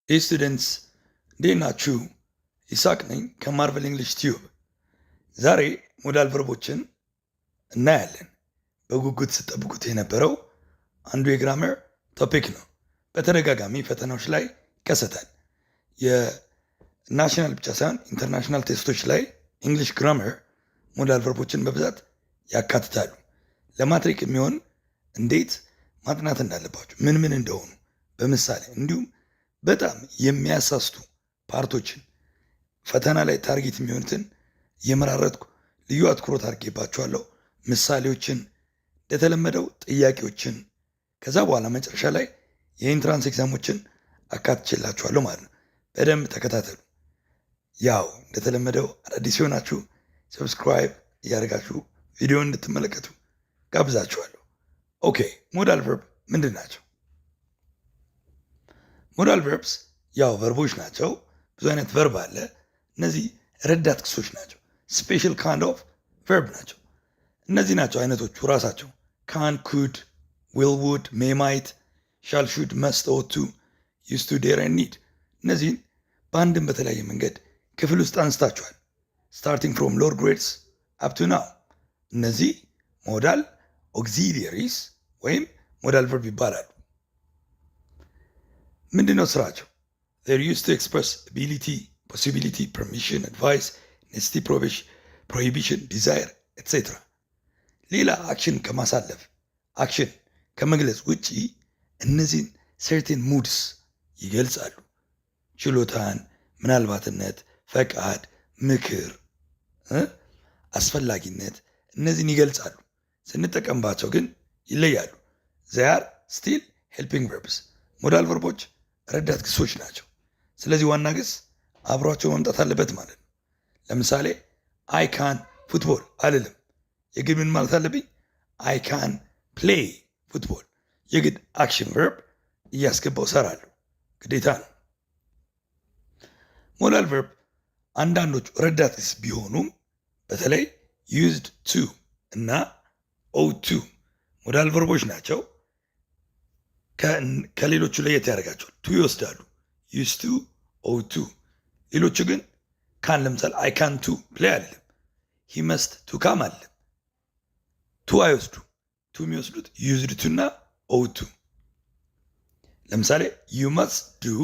Hey students፣ እንዴት ናችሁ? ይስሐቅ ነኝ ከ Marvel English Tube። ዛሬ modal verb ኦችን እናያለን። በጉጉት ስትጠብቁት የነበረው አንዱ የ grammar topic ነው። በተደጋጋሚ ፈተናዎች ላይ ይከሰታል። የ national ብቻ ሳይሆን international test ኦች ላይ English grammar modal verb ኦችን በብዛት ያካትታሉ። ለማትሪክ የሚሆን እንዴት ማጥናት እንዳለባችሁ፣ ምን ምን እንደሆኑ በምሳሌ፣ እንዲሁም በጣም የሚያሳስቱ part ኦችን፣ ፈተና ላይ target የሚሆኑትን እየመራረጥኩ ልዩ አትኩሮት አድርጌባችኋለሁ። ምሳሌዎችን፣ እንደተለመደው ጥያቄዎችን፣ ከዛ በኋላ መጨረሻ ላይ የ entrance exam ኦችን አካትቼላችኋለሁ ማለት ነው። በደንብ ተከታተሉ። ያው እንደተለመደው አዳዲስ ሲሆናችሁ subscribe እያደረጋችሁ ቪዲዮ እንድትመለከቱ ጋብዛችኋለሁ። Okay፣ modal verb ምንድን ናቸው? Modal verbs ያው verb ኦች ናቸው። ብዙ አይነት verb አለ። እነዚህ ረዳት ግሶች ናቸው። Special kind of verb ናቸው። እነዚህ ናቸው አይነቶቹ ራሳቸው፦ can፣ could፣ will፣ would፣ may፣ might፣ shall፣ should፣ must፣ ought to፣ used to፣ dare፣ need። እነዚህን በአንድም በተለያየ መንገድ ክፍል ውስጥ አንስታችኋል። Starting from lower grades up to now። እነዚህ modal auxiliaries ወይም modal verb ይባላሉ። ምንድን ነው ስራቸው? They're used to express ability, possibility, permission, advice, necessity, prohibition, desire, etc. ሌላ action ከማሳለፍ፣ action ከመግለጽ ውጪ እነዚህን certain moods ይገልጻሉ። ችሎታን፣ ምናልባትነት፣ ፈቃድ፣ ምክር፣ አስፈላጊነት እነዚህን ይገልጻሉ። ስንጠቀምባቸው ግን ይለያሉ። They are still helping verbs። Modal verb ኦች ረዳት ግሶች ናቸው። ስለዚህ ዋና ግስ አብሯቸው መምጣት አለበት ማለት ነው። ለምሳሌ "I can football" አልልም። የግድ ምን ማለት አለብኝ? "I can play football"። የግድ action verb እያስገባው ሰራለሁ፣ ግዴታ ነው። Modal verb አንዳንዶቹ ረዳት ግስ ቢሆኑም በተለይ used to እና ought to modal verb ኦች ናቸው። ከሌሎቹ ለየት ያደርጋቸዋል። To ይወስዳሉ። Used to፣ ought to። ሌሎቹ ግን can፣ ለምሳሌ "I can to play" አልልም። "He must to come" አልልም። To አይወስዱ። To የሚወስዱት used to እና ought to። ለምሳሌ "You must do",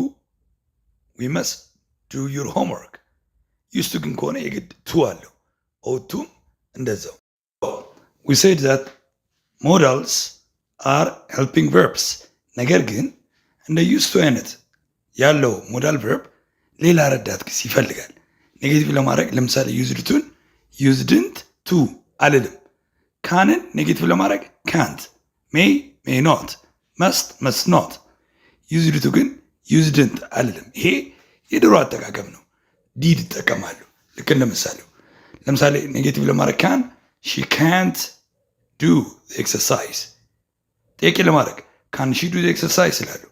"We must do your homework"። Used to ግን ከሆነ የግድ to አለው። Ought to ም እንደዛው። We said that modals are helping verbs። ነገር ግን እንደ used to አይነት ያለው modal verb ሌላ ረዳት ግስ ይፈልጋል። Negative ለማድረግ ለምሳሌ used to ን "usedn't to" አልልም። ካንን ኔጌቲቭ ለማድረግ ካንት፣ ሜይ ሜይ ኖት፣ መስት መስት ኖት። Used to ግን "usedn't" አልልም። ይሄ የድሮ አጠቃቀም ነው። Did እጠቀማለሁ። ልክ እንደ ምሳሌው ለምሳሌ negative ለማድረግ ካን፣ ሺ ካንት ዱ ኤክሰርሳይዝ። ጥያቄ ለማድረግ "Can she do exercise?" ይላሉ።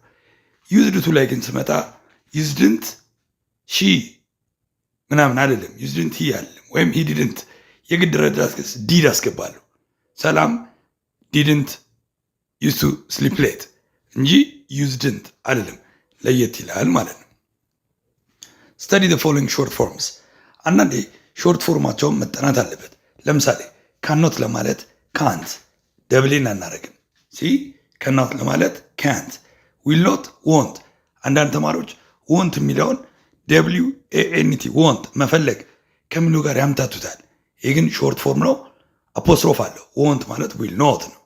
Used to ላይ ግን ስመጣ "usedn't she" ምናምን አልልም። "Usedn't he" አልልም፣ ወይም "he didn't"። የግድ ረዳት ግስ did አስገባለሁ። ሰላም didn't use to sleep late እንጂ "usedn't" አልልም። ለየት ይላል ማለት ነው። Study the following short forms። አንዳንዴ short form ኣቸውን መጠናት አለበት። ለምሳሌ ካኖት ለማለት ካንት፣ ደብሌን አናረግም። ሲ ከናት ለማለት ካንት፣ ዊል ኖት ወንት። አንዳንድ ተማሪዎች want የሚለውን WANT፣ want መፈለግ ከሚለው ጋር ያምታቱታል። ይህ ግን short form ነው፣ apostrophe አለው። Won't ማለት will not ነው።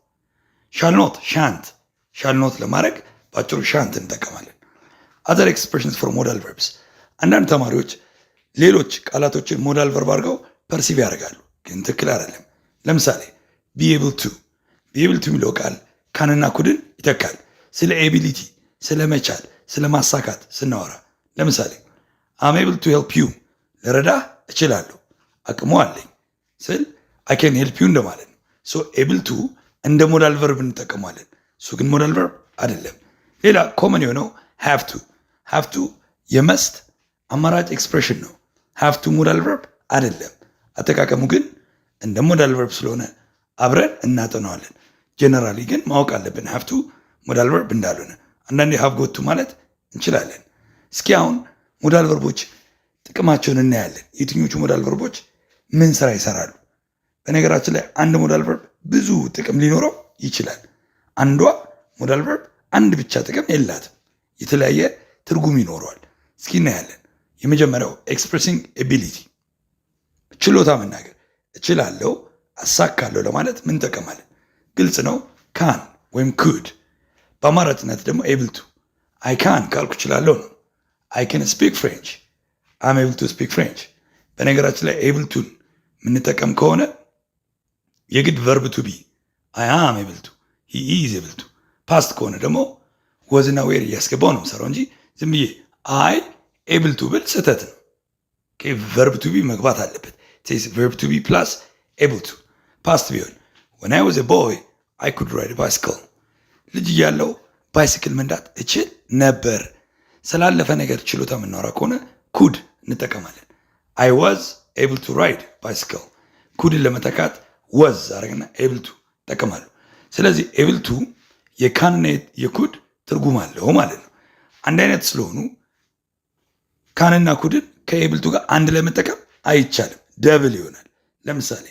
Shall not፣ shan't። Shall not ለማድረግ በአጭሩ shan't እንጠቀማለን። Other expressions for modal verbs። አንዳንድ ተማሪዎች ሌሎች ቃላቶችን modal verb አድርገው perceive ያደርጋሉ፣ ግን ትክክል አይደለም። ለምሳሌ be able to። Be able to የሚለው ቃል can ና could ን ይተካል። ስለ ability፣ ስለ መቻል፣ ስለ ማሳካት ስናወራ፣ ለምሳሌ "I'm able to help you"፣ ልረዳህ እችላለሁ፣ አቅሙ አለኝ ስል "I can help you" እንደማለት ነው። So able to እንደ modal verb እንጠቀማለን። እሱ ግን modal verb አይደለም። ሌላ common የሆነው have to። Have to የ must አማራጭ expression ነው። Have to modal verb አይደለም። አጠቃቀሙ ግን እንደ modal verb ስለሆነ አብረን እናጠነዋለን። Generally ግን ማወቅ አለብን have to modal verb እንዳልሆነ። አንዳንዴ have got to ማለት እንችላለን። እስኪ አሁን modal verb ኦች ጥቅማቸውን እናያለን። የትኞቹ modal verb ኦች ምን ስራ ይሰራሉ? በነገራችን ላይ አንድ modal verb ብዙ ጥቅም ሊኖረው ይችላል። አንዷ modal verb አንድ ብቻ ጥቅም የላትም፣ የተለያየ ትርጉም ይኖረዋል። እስኪ እናያለን። የመጀመሪያው expressing ability፣ ችሎታ መናገር። እችላለሁ፣ አሳካለሁ ለማለት ምን እንጠቀማለን? ግልጽ ነው፣ can ወይም could። በአማራጭነት ደግሞ able to። I can ካልኩ እችላለሁ ነው። I can speak French፣ I'm able to speak French። በነገራችን ላይ able to ን የምንጠቀም ከሆነ የግድ verb to be፣ I am able to፣ he is able to። Past ከሆነ ደግሞ was ና were እያስገባው ነው የምሰራው እንጂ ዝም ብዬ I able to ብል ስህተት ነው። Verb to be መግባት አለበት። Verb to be plus able to። Past ቢሆን፣ when I was a boy I could ride bicycle፣ ልጅ እያለሁ bicycle መንዳት እችል ነበር። ስላለፈ ነገር ችሎታ የምናወራ ከሆነ could እንጠቀማለን። I was able to ride bicycle። Could ን ለመተካት was አረግና able to እጠቀማለሁ። ስለዚህ able to የ can ና የ could ትርጉም አለው ማለት ነው። አንድ አይነት ስለሆኑ can ና could ን ከ able to ጋር አንድ ላይ መጠቀም አይቻልም፣ double ይሆናል። ለምሳሌ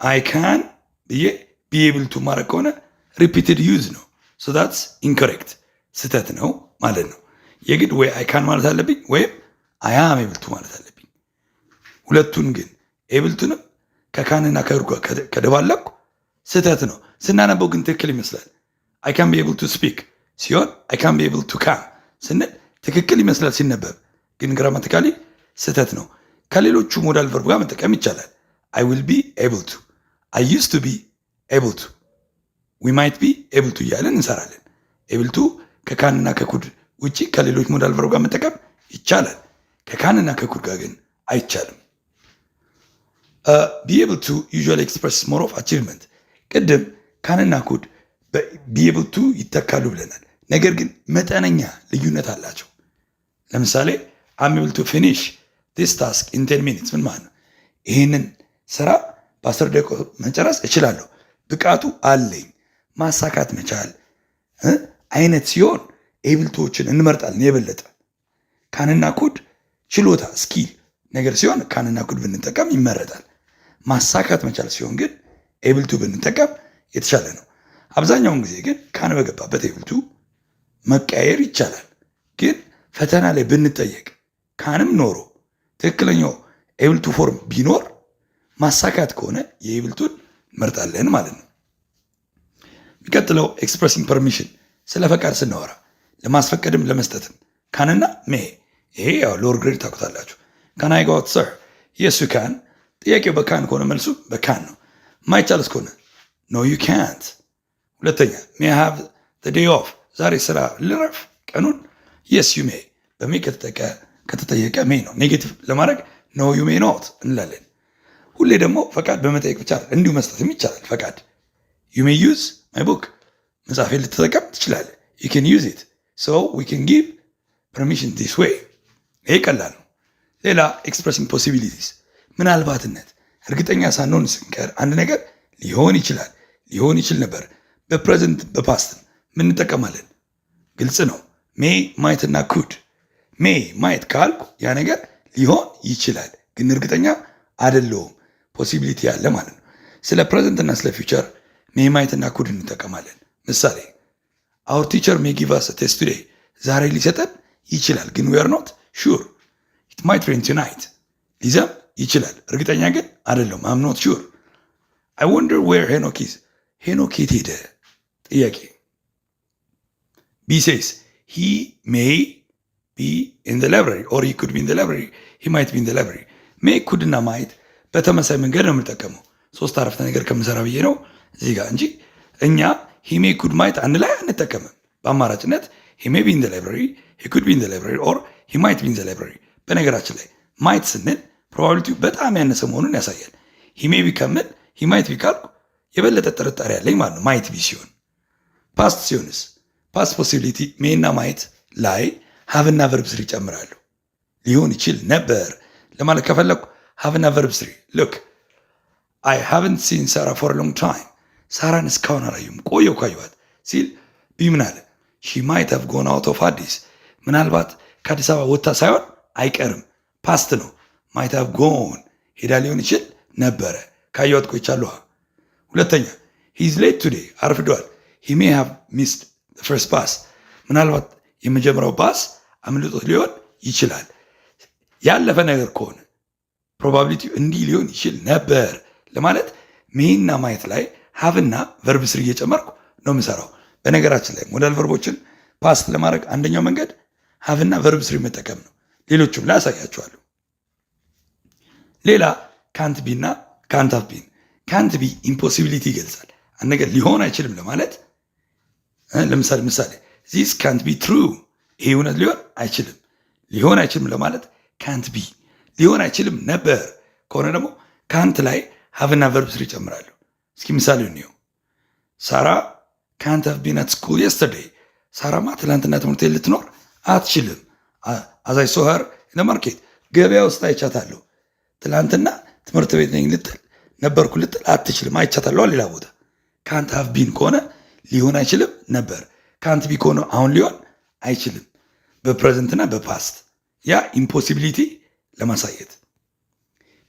I can ብዬ be able to ማድረግ ከሆነ repeated use ነው። So that's incorrect፣ ስህተት ነው ማለት ነው። የግድ ወይ I can ማለት አለብኝ ወይም I am able to ማለት አለብኝ። ሁለቱን ግን able to ንም ከ can ና ከ could ጋር ከደባለቅኩ ስህተት ነው። ስናነበው ግን ትክክል ይመስላል። I can be able to speak ሲሆን I can be able to come ስንል ትክክል ይመስላል ሲነበብ፣ ግን grammatically ስህተት ነው። ከሌሎቹ modal verb ጋር መጠቀም ይቻላል። I will be able to፣ I used to be able to፣ we might be able to እያለን እንሰራለን። Able to ከ can ና ከ could ውጭ ከሌሎች modal verb ጋር መጠቀም ይቻላል። ከ can ና ከ could ጋር ግን አይቻልም። Be able to usually express more of achievement። ቅድም can ና could be able to ይተካሉ ብለናል። ነገር ግን መጠነኛ ልዩነት አላቸው። ለምሳሌ I'm able to finish this task in 10 minutes ምን ማለት ነው? ይህንን ስራ በ10 ደቂቃ መጨረስ እችላለሁ፣ ብቃቱ አለኝ፣ ማሳካት መቻል አይነት ሲሆን able to ዎችን እንመርጣለን የበለጠ። Can ና could ችሎታ skill ነገር ሲሆን can ና could ብንጠቀም ይመረጣል። ማሳካት መቻል ሲሆን ግን able to ብንጠቀም የተሻለ ነው። አብዛኛውን ጊዜ ግን can በገባበት able to መቀያየር ይቻላል። ግን ፈተና ላይ ብንጠየቅ can ም ኖሮ ትክክለኛው able to form ቢኖር ማሳካት ከሆነ የ able to ን እንመርጣለን ማለት ነው። የሚቀጥለው expressing permission፣ ስለ ፈቃድ ስናወራ ለማስፈቀድም ለመስጠትም can ና may። ይሄ ያው lower grade ታውቁታላችሁ። Can I go out, sir? Yes, you can። ጥያቄው በ can ከሆነ መልሱ በ can ነው። ማይቻልስ ከሆነ ኖ ዩ ካንት። ሁለተኛ፣ may have day off? ዛሬ ስራ ልረፍ ቀኑን? Yes, you may። በ may ከተጠየቀ may ነው። Negative ለማድረግ no, you may not እንላለን። ሁሌ ደግሞ ፈቃድ በመጠየቅ ብቻ እንዲሁ መስጠትም ይቻላል። ፈቃድ፣ you may use my book፣ መጽሐፌን ልትጠቀም ትችላለህ። You can use it, so we can give permission this way። ይሄ ቀላል ነው። ሌላ expressing possibilities፣ ምናልባትነት፣ እርግጠኛ ሳንሆን ስንቀር አንድ ነገር ሊሆን ይችላል፣ ሊሆን ይችል ነበር። በ present በ past ም ምን እንጠቀማለን? ግልጽ ነው። May፣ might እና could። May፣ might ካልኩ ያ ነገር ሊሆን ይችላል፣ ግን እርግጠኛ አይደለሁም። Possibility ያለ ማለት ነው። ስለ present እና ስለ future may፣ might እና could እንጠቀማለን። ምሳሌ፣ our teacher may give us test today፣ ዛሬ ሊሰጠን ይችላል፣ ግን we are not sure። It might rain tonight፣ ሊዘንብ ይችላል፣ እርግጠኛ ግን አይደለሁም። I'm not sure። I wonder where ሄኖክ is፣ ሄኖክ የት ሄደ? ጥያቄ። B says he may be in the library or he could be in the library፣ he might be in the library። May፣ could እና might በተመሳሳይ መንገድ ነው የምንጠቀመው። ሶስት አረፍተ ነገር ከምሰራ ብዬ ነው እዚህ ጋር እንጂ እኛ he may፣ could፣ might አንድ ላይ አንጠቀምም። በአማራጭነት he may be in the library፣ he could be in the library or he might be in the library። በነገራችን ላይ might ስንል probability ው በጣም ያነሰ መሆኑን ያሳያል። He may be ከምል he might be ካልኩ የበለጠ ጥርጣሬ ያለኝ ማለት ነው። Might be ሲሆን፣ past ሲሆንስ? Past possibility may ና might ላይ have ና verb three ጨምራለሁ። ሊሆን ይችል ነበር ለማለት ከፈለግኩ have ና verb three። Look፣ I haven't seen ሳራ for long time፣ ሳራን እስካሁን አላየሁም፣ ቆየሁ ካየኋት ሲል B ምን አለ? She might have gone out of አዲስ፣ ምናልባት ከአዲስ አበባ ወጥታ ሳይሆን አይቀርም። Past ነው። Might have gone፣ ሄዳ ሊሆን ይችል ነበረ። ካየኋት ቆይቻለሁ። ሁለተኛ፣ he's late today፣ አርፍዷል። He may have missed first bus፣ ምናልባት የመጀመሪያው ባስ አምልጦት ሊሆን ይችላል። ያለፈ ነገር ከሆነ probability እንዲህ ሊሆን ይችል ነበር ለማለት may ና might ላይ have ና verb three እየጨመርኩ ነው የምሰራው። በነገራችን ላይ modal verb ኦችን past ለማድረግ አንደኛው መንገድ have ና verb three መጠቀም ነው። ሌሎቹም ላይ አሳያችኋለሁ። ሌላ ካንት ቢ እና ካንት ሃቭ ቢን። ካንት ቢ ኢምፖሲቢሊቲ ይገልጻል። አንድ ነገር ሊሆን አይችልም ለማለት፣ ለምሳሌ ምሳሌ ዚስ ካንት ቢ ትሩ፣ ይሄ እውነት ሊሆን አይችልም። ሊሆን አይችልም ለማለት ካንት ቢ። ሊሆን አይችልም ነበር ከሆነ ደግሞ ካንት ላይ ሀቭና ቨርብ ስሪ ይጨምራለሁ። እስኪ ምሳሌ እንየው። ሳራ ካንት ሃቭ ቢን አት ስኩል የስተርዴይ፣ ሳራማ ትላንትና ትምህርት ቤት ልትኖር አትችልም። As I saw her in market፣ ገበያ ውስጥ አይቻታለሁ። ትላንትና ትምህርት ቤት ነኝ ልትል፣ ነበርኩ ልትል አትችልም። አይቻታለሁ ሌላ ቦታ። ካንት ሃቭ ቢን ከሆነ ሊሆን አይችልም ነበር። ካንት ቢ ከሆነ አሁን ሊሆን አይችልም። በ present ና በ past ያ impossibility ለማሳየት።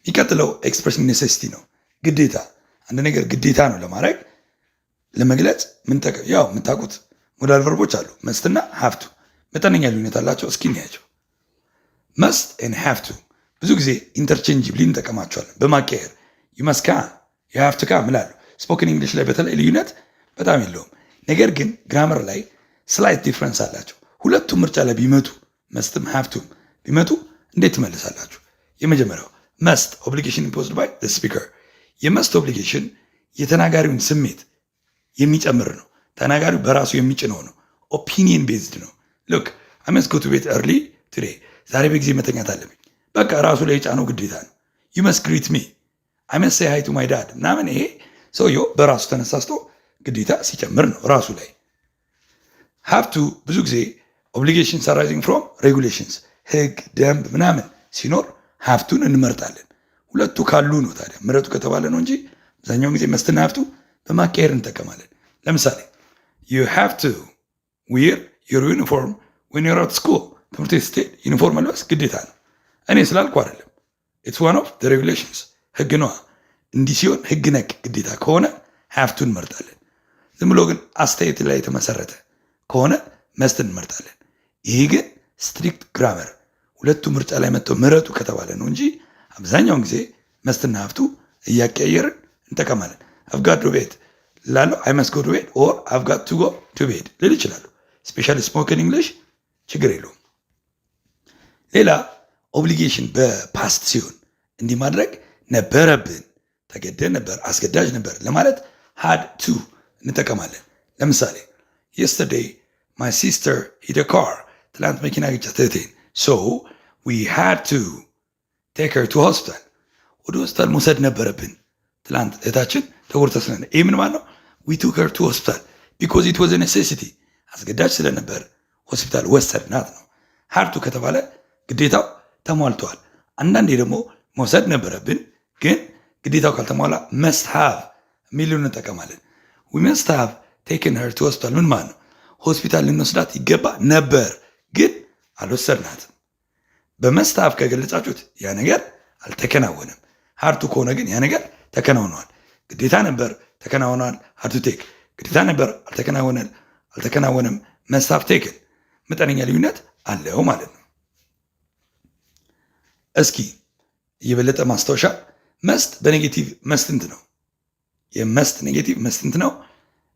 የሚቀጥለው expressing necessity ነው። ግዴታ፣ አንድ ነገር ግዴታ ነው ለማድረግ፣ ለመግለጽ ምንጠቀም ያው የምታውቁት modal verb ኦች አሉ። Must ና have to መጠነኛ ልዩነት አላቸው። እስኪ እንያቸው። Must and have to ብዙ ጊዜ interchangeably እንጠቀማቸዋለን በማቀየር። You must come፣ you have to come እላለሁ። Spoken English ላይ በተለይ ልዩነት በጣም የለውም። ነገር ግን grammar ላይ slight difference አላቸው። ሁለቱም ምርጫ ላይ ቢመጡ፣ must ም have to ም ቢመጡ እንዴት ትመልሳላችሁ? የመጀመሪያው must፣ obligation imposed by speaker። የ must obligation የተናጋሪውን ስሜት የሚጨምር ነው። ተናጋሪው በራሱ የሚጭነው ነው። Opinion based ነው። Look, I must go to bed early today፣ ዛሬ በጊዜ መተኛት አለብኝ። በቃ ራሱ ላይ የጫነው ግዴታ ነው። You must greet me፣ I must say hi to my dad ምናምን፣ ይሄ ሰውየው በራሱ ተነሳስቶ ግዴታ ሲጨምር ነው ራሱ ላይ። Have to ብዙ ጊዜ obligation arising from regulations፣ ህግ፣ ደንብ ምናምን ሲኖር have to ን እንመርጣለን። ሁለቱ ካሉ ነው ታዲያ ምረጡ ከተባለ ነው እንጂ አብዛኛውን ጊዜ must ና have to በማቀየር እንጠቀማለን። ለምሳሌ you have to wear your uniform when you're at school፣ ትምህርት ቤት ስትሄድ ዩኒፎርም መልበስ ግዴታ ነው። እኔ ስላልኩ አይደለም። It's one of regulations፣ ህግ ነዋ። እንዲህ ሲሆን ህግ ነክ ግዴታ ከሆነ have to እንመርጣለን። ዝም ብሎ ግን አስተያየት ላይ የተመሰረተ ከሆነ must እንመርጣለን። ይህ ግን strict grammar ሁለቱ ምርጫ ላይ መጥተው ምረጡ ከተባለ ነው እንጂ አብዛኛውን ጊዜ must ና have to እያቀያየርን እንጠቀማለን። I've got to bed ላለው I must go to bed or I've got to go to bed ልል ይችላሉ። Especially spoken English ችግር የለውም። ሌላ obligation በ past ሲሆን እንዲህ ማድረግ ነበረብን፣ ተገደን ነበር፣ አስገዳጅ ነበር ለማለት had to እንጠቀማለን። ለምሳሌ yesterday my sister hit a car፣ ትላንት መኪና ገጫት እህቴን፣ so we had to take her to hospital፣ ወደ ሆስፒታል መውሰድ ነበረብን። ትላንት እህታችን ተጎድታ ስለነበር ይህ ምን ማለት ነው? We took her to hospital because it was necessity፣ አስገዳጅ ስለነበር ሆስፒታል ወሰድናት ነው። Had to ከተባለ ግዴታው ተሟልተዋል። አንዳንዴ ደግሞ መውሰድ ነበረብን ግን ግዴታው ካልተሟላ must have የሚለውን እንጠቀማለን። We must have taken her to hospital ምን ማለት ነው? ሆስፒታል ልንወስዳት ይገባ ነበር ግን አልወሰድናትም። በ must have ከገለጻችሁት ያ ነገር አልተከናወነም። Had to ከሆነ ግን ያ ነገር ተከናውነዋል። ግዴታ ነበር፣ ተከናውኗል። Had to take። ግዴታ ነበር፣ አልተከናወነም። Must have taken። መጠነኛ ልዩነት አለው ማለት ነው። እስኪ የበለጠ ማስታወሻ፣ must በ negative mustn't ነው። የ must negative mustn't ነው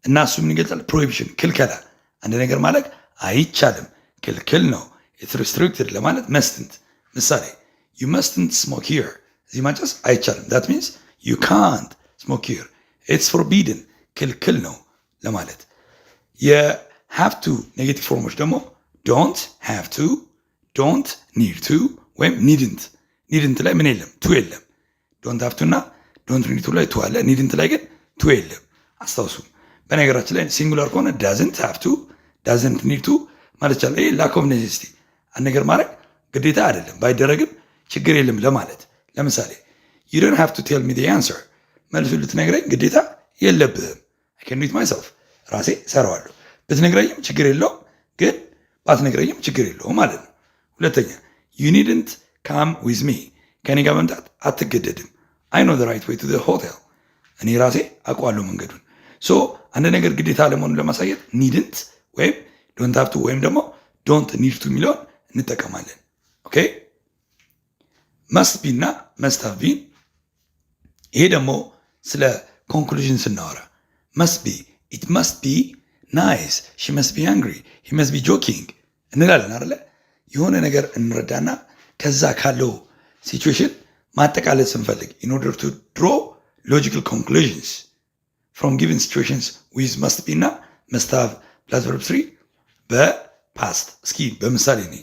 እና እሱ ምን ይገልጻል? Prohibition፣ ክልከላ። አንድ ነገር ማለት አይቻልም፣ ክልክል ነው። It's restricted ለማለት mustn't። ምሳሌ you mustn't smoke here፣ እዚህ ማጨስ አይቻልም። ዳት ሚንስ ዩ ካንት ስሞክ ሂር፣ ኢትስ ፎርቢድን፣ ክልክል ነው ለማለት። የ have to negative form ኦች ደግሞ don't have to፣ don't need to ወይም needn't። Needn't ላይ ምን የለም? To የለም። Don't have to እና don't need to ላይ to አለ። Needn't ላይ ግን to የለም። አስታውሱ። በነገራችን ላይ singular ከሆነ doesn't have to፣ doesn't need to ማለት ይቻላል። ይህ lack of necessity፣ አንድ ነገር ማድረግ ግዴታ አይደለም፣ ባይደረግም ችግር የለም ለማለት። ለምሳሌ you don't have to tell me the answer፣ መልሱን ልትነግረኝ ግዴታ የለብህም። I can do it myself፣ ራሴ እሰራዋለሁ። ብትነግረኝም ችግር የለውም፣ ግን ባትነግረኝም ችግር የለውም ማለት ነው። ሁለተኛ፣ you needn't come with me፣ ከኔ ጋር መምጣት አትገደድም። I know the right way to the hotel፣ እኔ ራሴ አውቀዋለሁ መንገዱን። So አንድ ነገር ግዴታ አለመሆኑን ለማሳየት needn't ወይም don't have to ወይም ደግሞ don't need to የሚለውን እንጠቀማለን። Okay፣ must be እና must have been። ይሄ ደግሞ ስለ conclusion ስናወራ must be፣ it must be nice፣ she must be angry፣ he must be joking እንላለን አይደለ? የሆነ ነገር እንረዳና ከዛ ካለው situation ማጠቃለል ስንፈልግ፣ in order to draw logical conclusions from given situations with must be እና must have plus verb three በ past። እስኪ በምሳሌ እኔ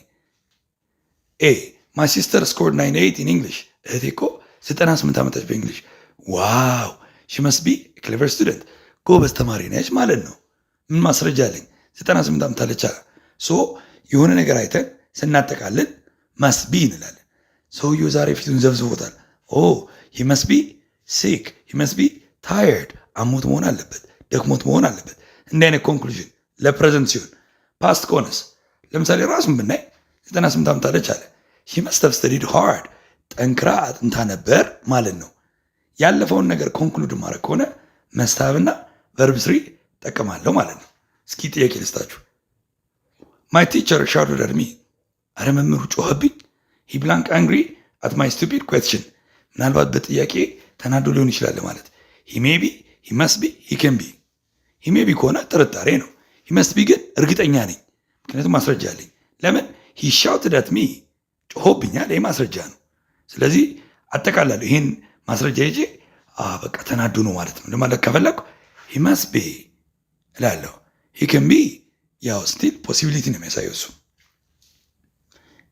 A፣ my sister scored 98 in English፣ እህቴ እኮ 98 አመጣች በ English። Wow፣ she must be clever student፣ ጎበዝ ተማሪ ነች ማለት ነው። ምን ማስረጃ አለኝ? 98 አምጥታለች። So የሆነ ነገር አይተን ስናጠቃልል must be እንላለን። ሰውየው ዛሬ ፊቱን ዘብዝቦታል። Oh፣ he must be sick፣ he must be tired፣ አሞት መሆን አለበት፣ ደክሞት መሆን አለበት። እንዲህ አይነት conclusion ለ present ሲሆን፣ past ከሆነስ ለምሳሌ ራሱን ብናይ 98 አምጥታለች አለ። She must have studied hard፣ ጠንክራ አጥንታ ነበር ማለት ነው። ያለፈውን ነገር conclude ማድረግ ከሆነ must have ና verb three ጠቀማለሁ ማለት ነው። እስኪ ጥያቄ ልስጣችሁ። My teacher shouted at me፣ አረ መምህሩ ጮኸብኝ። He blank angry at my stupid question፣ ምናልባት በጥያቄ ተናዶ ሊሆን ይችላል ማለት he may be፣ he must be፣ he can be። He may be ከሆነ ጥርጣሬ ነው። He must be ግን እርግጠኛ ነኝ፣ ምክንያቱም ማስረጃ አለኝ። ለምን? He shouted at me፣ ጮሆብኛል። ይህ ማስረጃ ነው። ስለዚህ አጠቃላለሁ፣ ይህን ማስረጃ ይዤ በቃ ተናዶ ነው ማለት ነው ለማለት ከፈለግኩ he must be እላለሁ። He can be ያው still possibility ነው የሚያሳየው እሱ።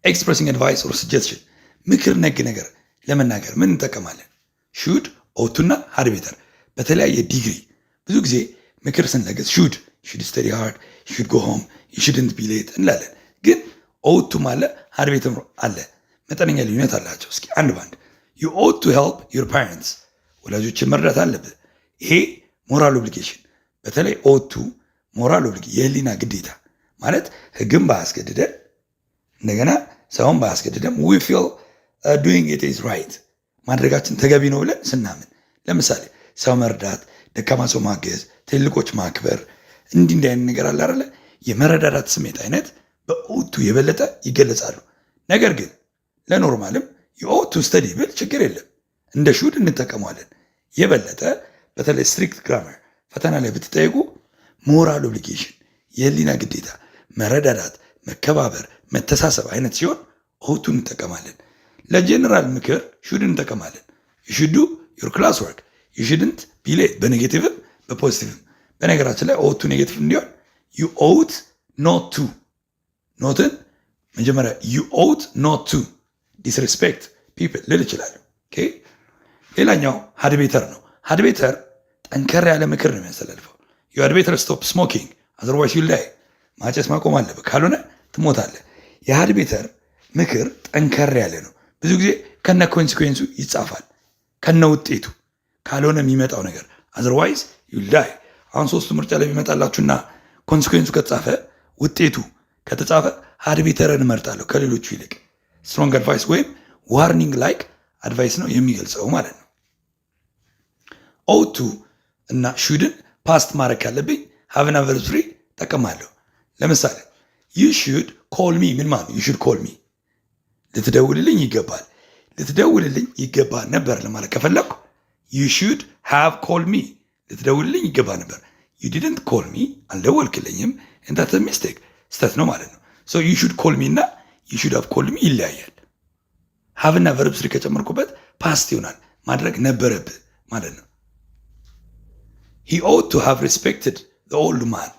Expressing advice or suggestion፣ ምክር ነግ ነገር ለመናገር ምን እንጠቀማለን? Should፣ ought to ና had better በተለያየ ዲግሪ። ብዙ ጊዜ ምክር ስንለግስ should study hard፣ should go home፣ shouldn't be late እንላለን። ግን ought to ም አለ፣ had better ም አለ። መጠነኛ ልዩነት አላቸው። እስኪ አንድ ባንድ። You ought to help your parents፣ ወላጆችን መርዳት አለብህ። ይሄ moral obligation፣ በተለይ ought to moral obligation የህሊና ግዴታ ማለት ህግም ባያስገድደን እንደገና ሰውን ባያስገድደን we feel doing it is right፣ ማድረጋችን ተገቢ ነው ብለን ስናምን፣ ለምሳሌ ሰው መርዳት፣ ደካማ ሰው ማገዝ፣ ትልቆች ማክበር፣ እንዲህ እንዲህ አይነት ነገር አለ አይደለ? የመረዳዳት ስሜት አይነት በ ought to የበለጠ ይገለጻሉ። ነገር ግን ለ normal ም you ought to study ብል ችግር የለም፣ እንደ should እንጠቀመዋለን። የበለጠ በተለይ strict grammar ፈተና ላይ ብትጠየቁ moral obligation የህሊና ግዴታ፣ መረዳዳት፣ መከባበር፣ መተሳሰብ አይነት ሲሆን ought to እንጠቀማለን። ለጄኔራል ምክር should እንጠቀማለን። You should do your class work፣ you shouldn't be late፣ በ negative ም በ positive ም። በነገራችን ላይ ought to negative እንዲሆን you ought not to፣ not ን መጀመሪያ፣ you ought not to disrespect people ልል እችላለሁ። ሌላኛው had better ነው። Had better ጠንከር ያለ ምክር ነው የሚያስተላልፈው። You had better stop smoking, otherwise you'll die፣ ማጨስ ማቆም አለብህ፣ ካልሆነ ትሞታለህ። የ had better ምክር ጠንከር ያለ ነው። ብዙ ጊዜ ከነ consequence ኡ ይጻፋል፣ ከነ ውጤቱ፣ ካልሆነ የሚመጣው ነገር፣ otherwise you'll die። አሁን ሶስቱ ምርጫ ላይ ቢመጣላችሁና consequence ኡ ከተጻፈ፣ ውጤቱ ከተጻፈ had better ን እመርጣለሁ ከሌሎቹ ይልቅ። Strong advice ወይም warning like advice ነው የሚገልጸው ማለት ነው። Ought to እና should ን past ማድረግ ካለብኝ have ና verb three ጠቀማለሁ። ለምሳሌ you should call me ምን ማለት ነው? You should call me፣ ልትደውልልኝ ይገባል። ልትደውልልኝ ይገባ ነበር ለማለት ከፈለግኩ you should have called me፣ ልትደውልልኝ ይገባ ነበር። You didn't call me፣ አልደወልክልኝም። And that's a mistake፣ ስህተት ነው ማለት ነው። So you should call me እና you should have called me ይለያያል። Have ና verb three ከጨመርኩበት past ይሆናል። ማድረግ ነበረብህ ማለት ነው። He ought to have respected old man።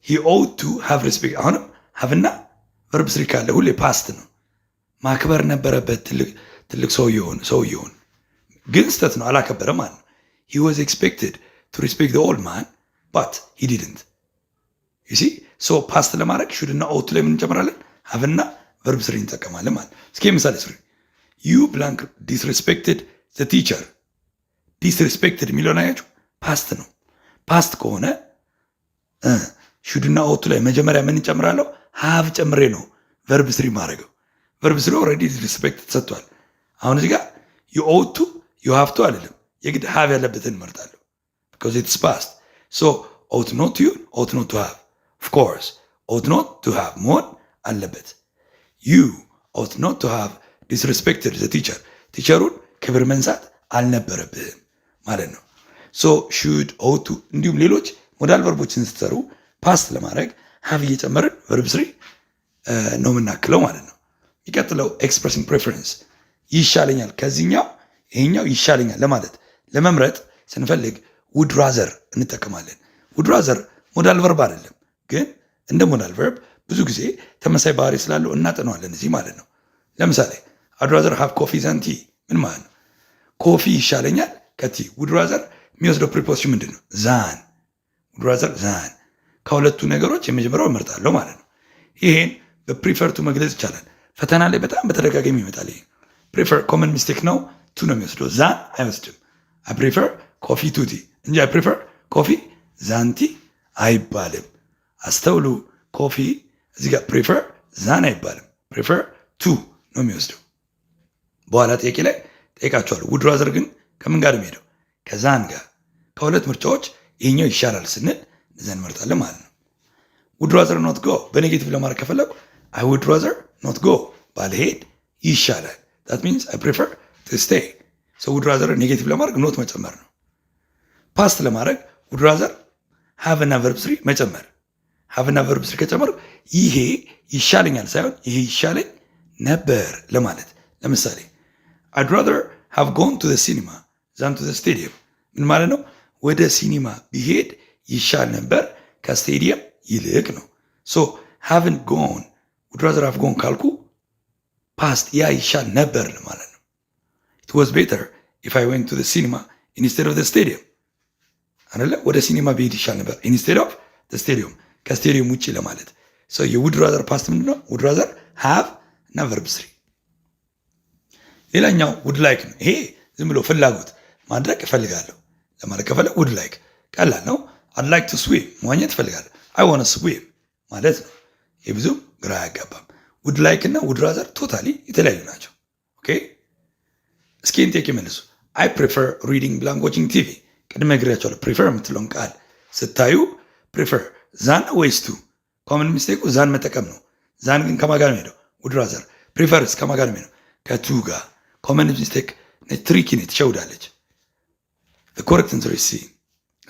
He ought to have respect፣ አሁንም have ና verb three ካለ ሁሌ past ነው። ማክበር ነበረበት ትልቅ ሰውየውን፣ ግን ስህተት ነው፣ አላከበረም ማለት ነው። He was expected to respect old man, but he didn't, you see? So past ለማድረግ should ና ought ላይ ምን እንጨምራለን? Have ና verb three እንጠቀማለን ማለት ነው። እስኪ ምሳሌ ስሪ። You blank disrespected the teacher። Disrespected የሚለውን አያችሁ? Past ነው። Past ከሆነ should ና ought ላይ መጀመሪያ ምን እንጨምራለሁ? Have ጨምሬ ነው verb three ማድረገው። Verb three already disrespect ተሰጥቷል። አሁን እዚህ ጋር you ought to, you have to አይደለም፣ የግድ have ያለበትን እመርጣለሁ because it's past. So ought not to ይሁን ought not to have, of course ought not to have መሆን አለበት። You ought not to have disrespected the teacher. Teacher ኡን ክብር መንሳት አልነበረብህም ማለት ነው። So should፣ ought to እንዲሁም ሌሎች modal verb ኦችን ስትሰሩ past ለማድረግ have እየጨመርን verb three ነው የምናክለው ማለት ነው። የሚቀጥለው expressing preference፣ ይሻለኛል፣ ከዚህኛው ይሄኛው ይሻለኛል ለማለት፣ ለመምረጥ ስንፈልግ would rather እንጠቀማለን። Would rather modal verb አይደለም፣ ግን እንደ modal verb ብዙ ጊዜ ተመሳሳይ ባህሪ ስላለው እናጠነዋለን እዚህ ማለት ነው። ለምሳሌ "I'd rather have coffee than tea" ምን ማለት ነው? Coffee ይሻለኛል ከ tea። Would rather የሚወስደው preposition ምንድን ነው? Than። Would rather than፣ ከሁለቱ ነገሮች የመጀመሪያው እመርጣለሁ ማለት ነው። ይሄን በ prefer to መግለጽ ይቻላል። ፈተና ላይ በጣም በተደጋጋሚ ይመጣል። ይሄ prefer common mistake ነው። To ነው የሚወስደው፣ than አይወስድም። "I prefer coffee to tea" እንጂ "I prefer coffee than tea" አይባልም። አስተውሉ። Coffee እዚህ ጋር prefer than አይባልም። Prefer to ነው የሚወስደው። በኋላ ጥያቄ ላይ ጠይቃቸዋለሁ። Would rather ግን ከምን ጋር የሚሄደው? ከ than ጋር። ከሁለት ምርጫዎች ይሄኛው ይሻላል ስንል እዚያ እንመርጣለን ማለት ነው። "Would rather not go" በ negative ለማድረግ ከፈለጉ "I would rather not go"፣ ባልሄድ ይሻላል። That means I prefer to stay. So would rather negative ለማድረግ not መጨመር ነው። Past ለማድረግ would rather have እና verb three መጨመር። Have እና verb three ከጨመር ይሄ ይሻለኛል ሳይሆን ይሄ ይሻለኝ ነበር ለማለት። ለምሳሌ "I'd rather have gone to cinema than to stadium" ምን ማለት ነው? ወደ ሲኒማ ብሄድ ይሻል ነበር ከስቴዲየም ይልቅ ነው። So haven't gone፣ would rather have gone ካልኩ past ያ ይሻል ነበር ማለት ነው። "It was better if I went to cinema instead of stadium" አይደለ? ወደ ሲኒማ ብሄድ ይሻል ነበር instead of stadium፣ ከስቴዲየም ውጭ ለማለት። የ would rather past ምንድን ነው? Would rather have እና verb three። ሌላኛው would like ነው። ይሄ ዝም ብሎ ፍላጎት፣ ማድረግ እፈልጋለሁ ለማለት ከፈለግ would like ቀላል ነው። "I'd like to swim"፣ መዋኘት እፈልጋለሁ። "I wanna swim" ማለት ነው። ይህ ብዙም ግራ አያጋባም። Would like እና would rather totally የተለያዩ ናቸው። Okay፣ እስኪ ጥያቄ መልሱ። "I prefer reading blank watching TV"። ቅድመ ነግሬያችኋለሁ። Prefer የምትለውን ቃል ስታዩ prefer than ወይስ to? Common mistake ኡ than መጠቀም ነው። Than ግን ከማን ጋር ነው የሚሄደው? Would rather። Prefer ስ ከማን ጋር ነው የሚሄደው? ከ to ጋር። Common mistake፣ tricky ነች፣ ትሸውዳለች። Correct answer C።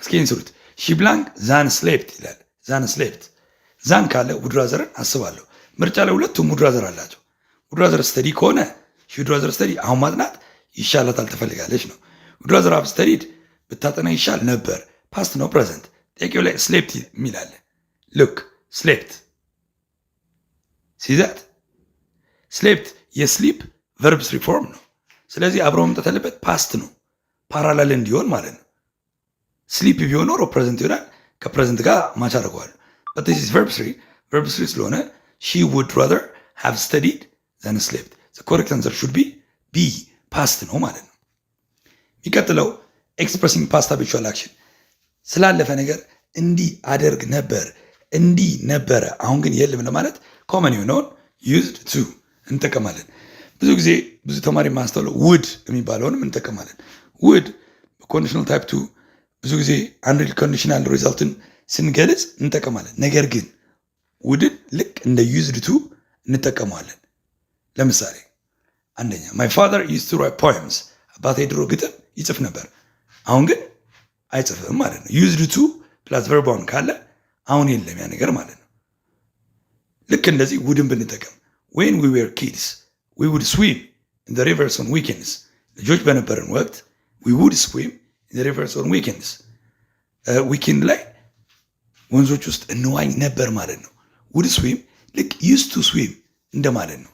እስኪ እንስሩት። "She blank than slept" ይላል። Than slept፣ than ካለ would rather ን አስባለሁ። ምርጫ ላይ ሁለቱም would rather አላቸው። Would rather study ከሆነ she would rather study፣ አሁን ማጥናት ይሻላታል፣ ትፈልጋለች ነው። Would rather have studied፣ ብታጠና ይሻል ነበር። Past ነው present። ጥያቄው ላይ slept የሚል አለ። Look, slept ሲዛት slept የ sleep verb three form ነው። ስለዚህ አብሮ መምጣት ያለበት past ነው፣ parallel እንዲሆን ማለት ነው። Sleep ቢሆን ኖሮ present ይሆናል። ከ present ጋር match አድርገዋል። But this is verb three። Verb three ስለሆነ she would rather have studied than slept። Correct answer should be B፣ past ነው ማለት ነው። የሚቀጥለው expressing past habitual action፣ ስላለፈ ነገር እንዲህ አደርግ ነበር፣ እንዲህ ነበረ፣ አሁን ግን የለም ለማለት common የሆነውን used to እንጠቀማለን። ብዙ ጊዜ ብዙ ተማሪ የማያስተውለው would የሚባለውንም እንጠቀማለን። Would conditional type two ብዙ ጊዜ unreal conditional result ን ስንገልጽ እንጠቀማለን። ነገር ግን would ን ልክ እንደ used to እንጠቀመዋለን። ለምሳሌ አንደኛ "My father used to write poems"፣ አባቴ ድሮ ግጥም ይጽፍ ነበር፣ አሁን ግን አይጽፍም ማለት ነው። Used to plus verb one ካለ አሁን የለም ያ ነገር ማለት ነው። ልክ እንደዚህ would ን ብንጠቀም "When we were kids, we would swim in the rivers on weekends"፣ ልጆች በነበርን ወቅት we would swim in the rivers on weekends፣ weekend ላይ ወንዞች ውስጥ እንዋኝ ነበር ማለት ነው። Would swim ልክ used to swim እንደማለት ነው።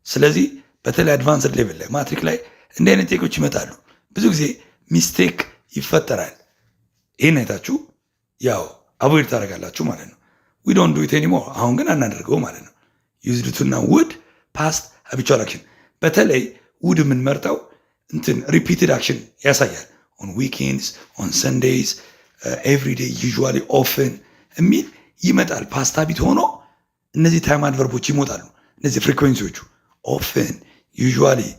ስለዚህ በተለይ advanced level ላይ፣ ማትሪክ ላይ እንዲህ አይነት ጥያቄዎች ይመጣሉ። ብዙ ጊዜ mistake ይፈጠራል። ይህን አይታችሁ ያው avoid ታደርጋላችሁ ማለት ነው። We don't do it anymore፣ አሁን ግን አናደርገው ማለት ነው። Used to እና would past habitual action፣ በተለይ would የምንመርጠው እንትን repeated action ያሳያል። On weekends፣ on Sundays፣ every day፣ usually፣ often የሚል ይመጣል። Past habit ሆኖ እነዚህ time adverb ኦች ይሞጣሉ። እነዚህ frequency ዎቹ Often፣ usually፣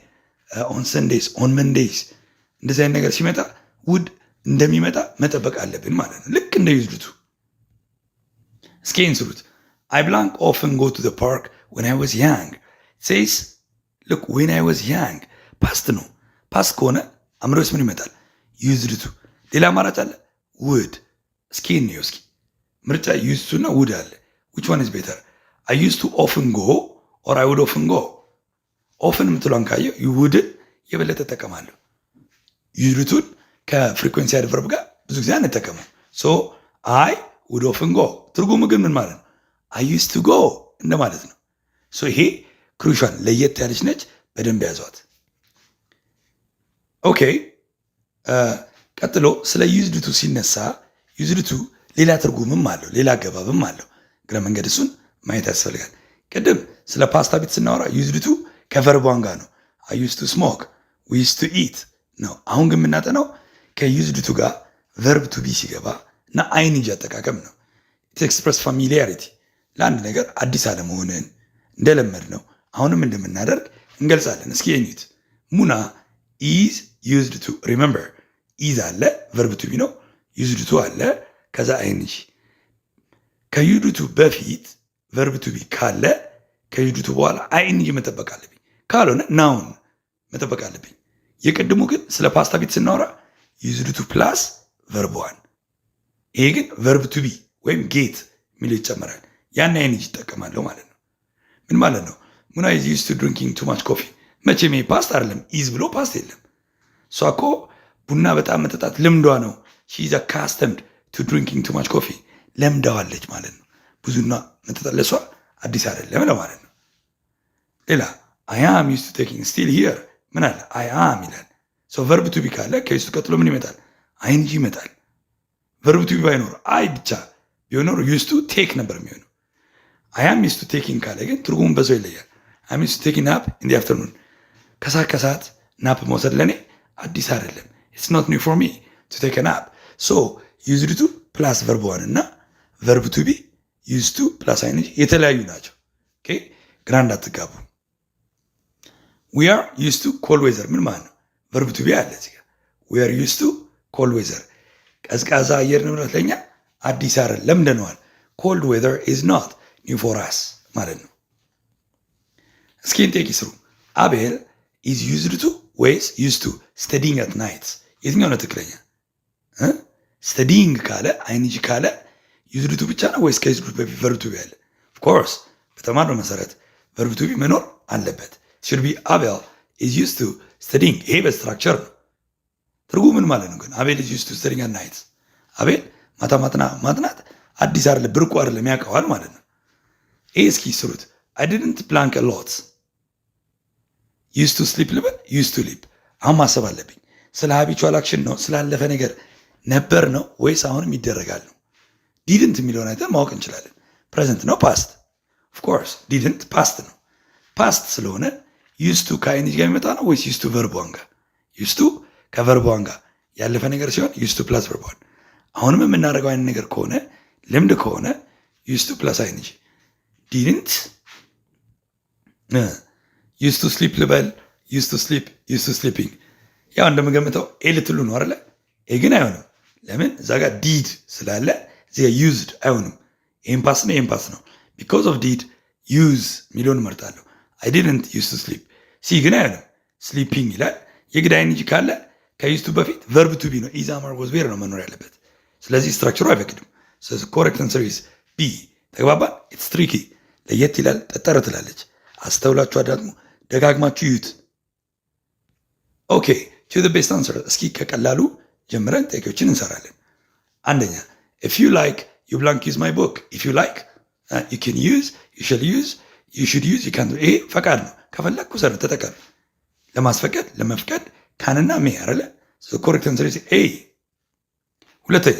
on Sundays፣ on Mondays እንደዚህ አይነት ነገር ሲመጣ would እንደሚመጣ መጠበቅ አለብን ማለት ነው። ልክ እንደ used to። እስኪ እንስሩት። I blank often go to park when I was young says, look, when I was young past ነው። Past ከሆነ አእምሮስ ምን ይመጣል? Used to። ሌላ አማራጭ አለ? Would። እስኪ እንየው እስኪ ምርጫ used to እና would አለ። Which one is better? I used to often go or I would often go? Often የምትሏን ካየው would ን የበለጠ እጠቀማለሁ። Used to ን ከ frequency adverb ጋር ብዙ ጊዜ አንጠቀመው። So I would often go ትርጉሙ ግን ምን ማለት ነው? I used to go እንደማለት ነው። So ይሄ crucial ለየት ያለች ነች። በደንብ ያዟት። Okay፣ ቀጥሎ ስለ used to ሲነሳ used to ሌላ ትርጉምም አለው፣ ሌላ አገባብም አለው። እግረ መንገድ እሱን ማየት ያስፈልጋል። ቅድም ስለ past habit ስናወራ used to ከ verb one ጋር ነው። I used to smoke፣ we used to eat ነው። አሁን ግን የምናጠናው ከ used to ጋር verb to be ሲገባ እና ing አጠቃቀም ነው። Express familiarity፣ ለአንድ ነገር አዲስ አለመሆንን፣ እንደለመድነው አሁንም እንደምናደርግ እንገልጻለን። እስኪ የኙት። ሙና is used to, remember, is አለ፣ verb to be ነው። Used to አለ፣ ከዛ ing። ከ used to በፊት verb to be ካለ ከ used to በኋላ ing መጠበቅ አለብኝ። ካልሆነ noun መጠበቅ አለብኝ። የቅድሙ ግን ስለ past habit ስናወራ used to plus verb one። ይሄ ግን verb to be ወይም get የሚለው ይጨመራል። ያን ing ይጠቀማለሁ ማለት ነው። ምን ማለት ነው? ሙና is used to drinking too much coffee። መቼም ይሄ past አይደለም። Is ብሎ past የለም። እሷ እኮ ቡና በጣም መጠጣት ልምዷ ነው። She is accustomed to drinking too much coffee፣ ለምዳዋለች ማለት ነው። ቡና መጠጣት ለእሷ አዲስ አይደለም ለማለት ነው። ሌላ I am used to taking, still here ምን አለ? I am ይላል። So verb to be ካለ ከ used to ቀጥሎ ምን ይመጣል? Ing ይመጣል። Verb to be ባይኖር፣ I ብቻ ቢሆን ኖሮ used to take ነበር የሚሆነው። I am used to taking ካለ ግን ትርጉሙን በዛው ይለያል። I'm used to taking nap in the afternoon፣ ከሰዓት ከሰዓት nap መውሰድ ለእኔ አዲስ አይደለም። It's not new for me to take nap። So used to plus verb one እና verb to be used to plus ing የተለያዩ ናቸው። ግራ እንዳትጋቡ። We are used to cold weather ምን ማለት ነው? Verb to be አለ እዚህ ጋር። We are used to cold weather፣ ቀዝቃዛ አየር ንብረት ለኛ አዲስ አይደለም፣ ለምደነዋል። Cold weather is not new for us ማለት ነው። እስኪ እንጤቅ ይስሩ። አቤል is used to ወይስ used to studying at night? የትኛው ነው ትክክለኛ? Studying ካለ፣ ing ካለ used to ብቻ ነው ወይስ ከ used to በፊት verb to be አለ? Of course በተማርነው መሰረት verb to be መኖር አለበት። Should be አቤል is used to studying። ይሄ በ structure ነው። ትርጉሙ ምን ማለት ነው ግን? አቤል is used to studying at night። አቤል ማታ ማጥና ማጥናት አዲስ አይደለም፣ ብርቁ አይደለም፣ ያውቀዋል ማለት ነው። ይሄ እስኪ ስሩት። I didn't blank a lot። Used to sleep ልበል? Used to sleep። አሁን ማሰብ አለብኝ። ስለ habitual action ነው፣ ስላለፈ ነገር ነበር ነው ወይስ አሁንም ይደረጋል ነው? Didn't የሚለውን አይተን ማወቅ እንችላለን። Present ነው past? Of course didn't past ነው። Past ስለሆነ used to ከ ing ጋር የሚመጣ ነው ወይስ used to verb one ጋር? Used to ከ verb one ጋር ያለፈ ነገር ሲሆን used to plus verb one። አሁንም የምናደርገው አይነት ነገር ከሆነ፣ ልምድ ከሆነ used to plus ing። Didn't used to sleep ልበል? Used to sleep፣ used to sleeping። ያው እንደምገምተው A ልትሉ ነው አይደለ? A ግን አይሆንም። ለምን? እዛ ጋር did ስላለ እዚህ ጋር used አይሆንም። ይህም past ነው፣ ይህም past ነው። Because of did use የሚለውን እመርጣለሁ። I didn't use to sleep። C ግን አይሆንም። Sleeping ይላል። የግድ ing ካለ ከ used to በፊት verb to be ነው፣ is፣ am፣ are፣ was፣ were ነው መኖር ያለበት። ስለዚህ structure ኡ አይፈቅድም። ስለዚህ correct answer is B። ተግባባን? It's tricky፣ ለየት ይላል፣ ጠጠር ትላለች። አስተውላችሁ አዳጥሙ፣ ደጋግማችሁ ይዩት። Okay, choose the best answer። እስኪ ከቀላሉ ጀምረን ጥያቄዎችን እንሰራለን። አንደኛ፣ if you like, you blank use my book። If you like, you can use፣ you shall use፣ you should use፣ you can። ይሄ ፈቃድ ነው። ከፈለግክ ውሰድ፣ ተጠቀም። ለማስፈቀድ፣ ለመፍቀድ can ና may አይደለ? Correct answer is A። ሁለተኛ፣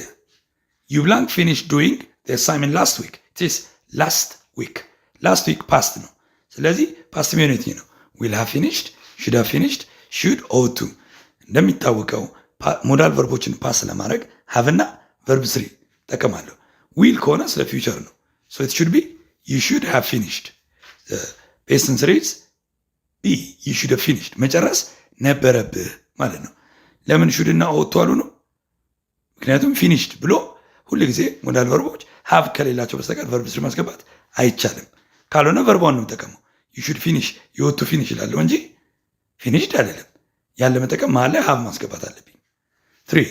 you blank finish doing assignment last week። It's last week። Last week past ነው። ስለዚህ past የሚሆነው የትኛው ነው? Will have finished፣ should have finished፣ should፣ ought to። እንደሚታወቀው modal verb ኦችን past ለማድረግ have ና verb three ጠቀማለሁ። Will ከሆነ ስለ future ነው። So it should be you should have finished። Best answer is B, you should finished መጨረስ ነበረብህ ማለት ነው። ለምን should እና ought to አሉ ነው? ምክንያቱም finished ብሎ ሁል ጊዜ modal verb ኦች have ከሌላቸው በስተቀር verb three ማስገባት አይቻልም። ካልሆነ verb one ነው የምጠቀመው። You should finish, you ought to finish እላለሁ እንጂ finished አይደለም። ያን ለመጠቀም መሀል ላይ have ማስገባት አለብኝ። 3,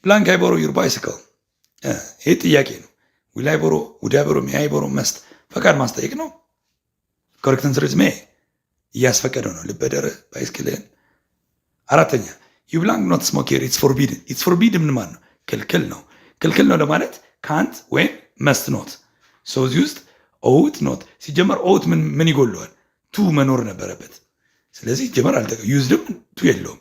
blank I borrow your bicycle። ይህ ጥያቄ ነው። Will I borrow፣ would I borrow፣ may I borrow፣ must ፈቃድ ማስጠየቅ ነው። Correct answer is may። እያስፈቀደው ነው። ልበደርህ bicycle ህን። አራተኛ፣ you blank not smoke here, it's forbidden። It's forbidden ምን ማለት ነው? ክልክል ነው። ክልክል ነው ለማለት ካንት ወይም must not። So እዚህ ውስጥ ought not ሲጀመር ought ምን ይጎለዋል? To መኖር ነበረበት። ስለዚህ ሲጀመር አልጠቀ used ም to የለውም።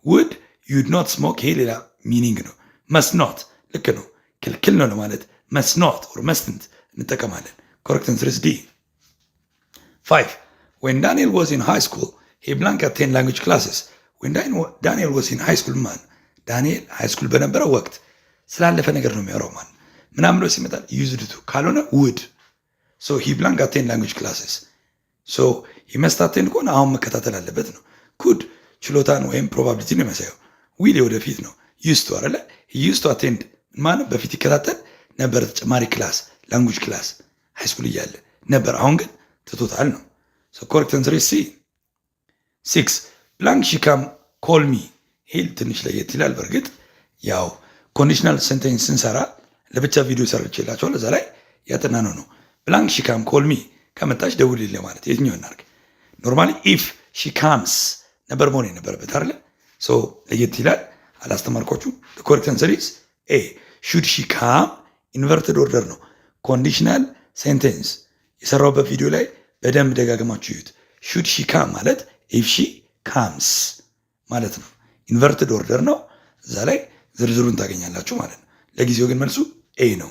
Would you'd not smoke ይሄ ሌላ meaning ነው። Must not ልክ ነው። ክልክል ነው ለማለት must not or mustn't እንጠቀማለን። Correct answer is D። 5, when Daniel was in high school, he blank attend language classes። When Daniel was in high school ማን ዳንኤል high school በነበረው ወቅት ስላለፈ ነገር ነው የሚያወራው። ማን ምናምን ብሎ ሲመጣል used to ካልሆነ would። So he blank attend language classes, so he must attend ከሆነ አሁን መከታተል አለበት ነው። Could ችሎታን ወይም probability ነው የሚያሳየው። Will የወደፊት ነው። Used to አለ፣ used to attend ማለት በፊት ይከታተል ነበር ተጨማሪ class, language class high school እያለ ነበር። አሁን ግን ትቶታል ነው። Correct answer C። 6, blank she come, call me። ይህ ትንሽ ለየት ይላል። በእርግጥ ያው conditional sentence ስንሰራ ለብቻ ቪዲዮ ሰርቼላችኋለሁ። እዛ ላይ ያጠናነው ነው። Blank she come, call me፣ ከመጣች ደውልልኝ ማለት የትኛው እናድርግ? Normally if she comes ነበር መሆን የነበረበት አይደለ? ለየት ይላል። አላስተማርኳችሁ። Correct answer is A, should she come። Inverted order ነው። Conditional sentence የሰራሁበት ቪዲዮ ላይ በደንብ ደጋግማችሁ እዩት። Should she come ማለት if she comes ማለት ነው። Inverted order ነው። እዛ ላይ ዝርዝሩን ታገኛላችሁ ማለት ነው። ለጊዜው ግን መልሱ A ነው።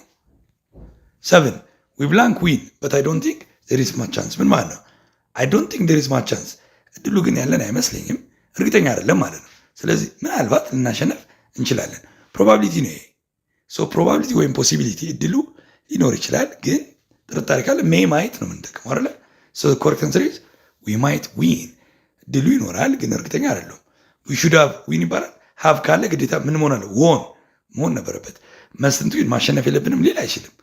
7, we blank win, but I don't think there is much chance። ምን ማለት ነው? I don't think there is much chance፣ እድሉ ግን ያለን አይመስለኝም፣ እርግጠኛ አይደለም ማለት ነው። ስለዚህ ምናልባት ልናሸነፍ እንችላለን። Probability ነው ይሄ። So probability ወይም possibility እድሉ ሊኖር ይችላል፣ ግን ጥርጣሬ ካለ may, might ነው የምንጠቀመው አይደለ? So correct answer is we might win። እድሉ ይኖራል፣ ግን እርግጠኛ አይደለም። We should have win ይባላል። Have ካለ ግዴታ ምን መሆን አለ? Won መሆን ነበረበት። Mustn't win ማሸነፍ የለብንም ሊል አይችልም።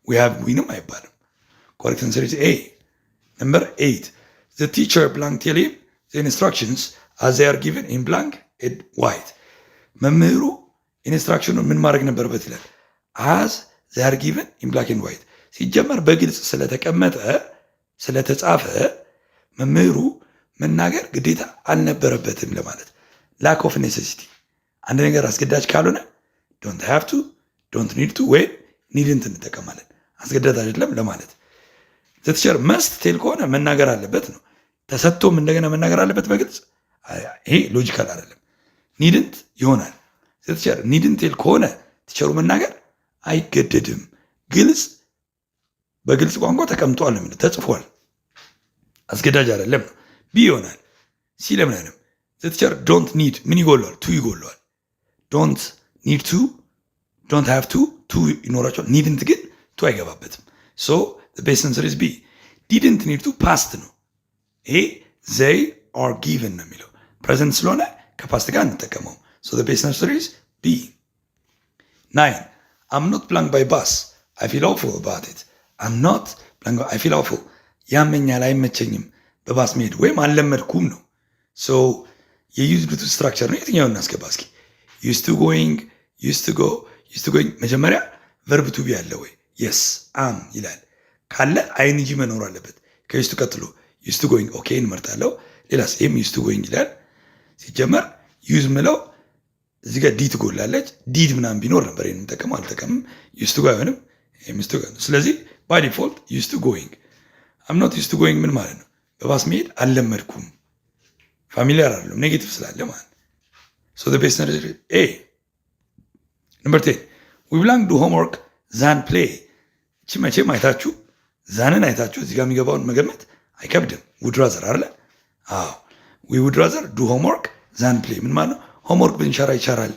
We have win ም አይባልም። Correct answer is A። Number 8, the teacher blank tell him the instructions as they are given in blank and white። መምህሩ instruction ኑን ምን ማድረግ ነበረበት ይላል። As they are given in black and white። ሲጀመር በግልጽ ስለተቀመጠ ስለተጻፈ መምህሩ መናገር ግዴታ አልነበረበትም ለማለት lack of necessity። አንድ ነገር አስገዳጅ ካልሆነ don't have to፣ don't need to ወይም needn't እንጠቀማለን። አስገዳጅ አይደለም ለማለት። Teacher must tell ከሆነ መናገር አለበት ነው። ተሰጥቶም እንደገና መናገር አለበት በግልጽ፣ ይሄ logical አይደለም። Needn't ይሆናል። Teacher needn't tell ከሆነ teacher ኡ መናገር አይገደድም። ግልጽ በግልጽ ቋንቋ ተቀምጧል ነው የሚለው፣ ተጽፏል። አስገዳጅ አይደለም ነው። B ይሆናል። C ለምን አይሆንም? Teacher don't need ምን ይጎለዋል? To ይጎለዋል። Don't need to፣ don't have to፣ to ይኖራቸዋል። Needn't ግን to አይገባበትም። So best answer is B። Didn't need to past ነው። ይሄ they are given ነው የሚለው፣ present ስለሆነ ከ past ጋር እንጠቀመው። So best answer is B። 9, I'm not blank by bus, I feel awful about it። I'm not blank, I feel awful፣ ያመኛል፣ አይመቸኝም በባስ መሄድ ወይም አልለመድኩም ነው። So የ used to structure ነው። የትኛውን እናስገባ እስኪ? Used to going፣ used to go፣ used to going። መጀመሪያ verb to be አለ ወይ? Yes, am ይላል። ካለ ing መኖር አለበት። ከ used to ቀጥሎ used to going, okay እንመርጣለሁ። ሌላስ? ይህም used to going ይላል። ሲጀመር use ምለው እዚህ ጋር d ትጎላለች። Did ምናምን ቢኖር ነበር የምጠቀመው፣ አልጠቀምም። Used to go አይሆንም። Used to go። ስለዚህ by default used to going። I'm not used to going ምን ማለት ነው? በባስ መሄድ አልለመድኩም፣ familiar አይደለም፣ negative ስላለ ማለት። So best A። Number 10, we blank do homework than play። እቺ መቼም አይታችሁ than ን አይታችሁ እዚህ ጋር የሚገባውን መገመት አይከብድም። Would rather አለ። አዎ፣ we would rather do homework than play ምን ማለት ነው? Homework ብንሰራ ይሻላል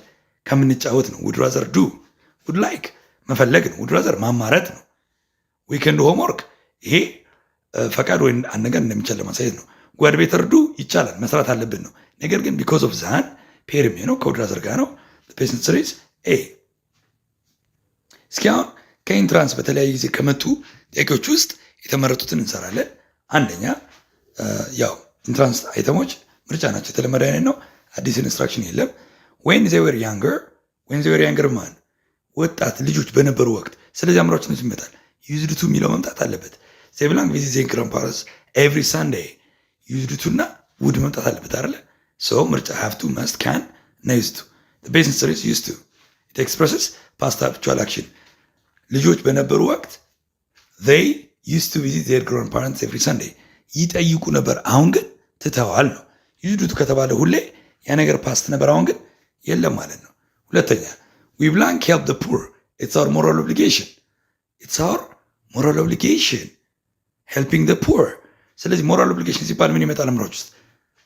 ከምንጫወት ነው። Would rather do፣ would like መፈለግ ነው። Would rather ማማረጥ ነው። We can do homework ይሄ ፈቃድ ወይ አንድ ነገር እንደሚቻል ለማሳየት ነው። We had better do ይቻላል፣ መስራት አለብን ነው። ነገር ግን because of than pair የሚሆነው ከ would rather ጋር ነው። Best answer is A። እስኪ አሁን ከ entrance በተለያየ ጊዜ ከመጡ ጥያቄዎች ውስጥ የተመረጡትን እንሰራለን። አንደኛ ያው entrance item ኦች ምርጫ ናቸው፣ የተለመደ አይነት ነው። አዲስ instruction የለም። When they were younger፣ when they were younger ማን ወጣት ልጆች በነበሩ ወቅት። ስለዚህ አእምሯችን ውስጥ ይመጣል። Used to የሚለው መምጣት አለበት። They blank visit their grandparents every Sunday። Used to እና would መምጣት አለበት አይደለ? So ምርጫ have to፣ must፣ can እና used to። Best answer is used to። It expresses past habitual action። ልጆች በነበሩ ወቅት they used to visit their grandparents every Sunday፣ ይጠይቁ ነበር። አሁን ግን ትተዋል ነው። Used to ከተባለ ሁሌ ያ ነገር past ነበር፣ አሁን ግን የለም ማለት ነው። ሁለተኛ፣ we blank help the poor, it's our moral obligation። It's our moral obligation helping the poor። ስለዚህ moral obligation ሲባል ምን ይመጣል? አእምሯችን ውስጥ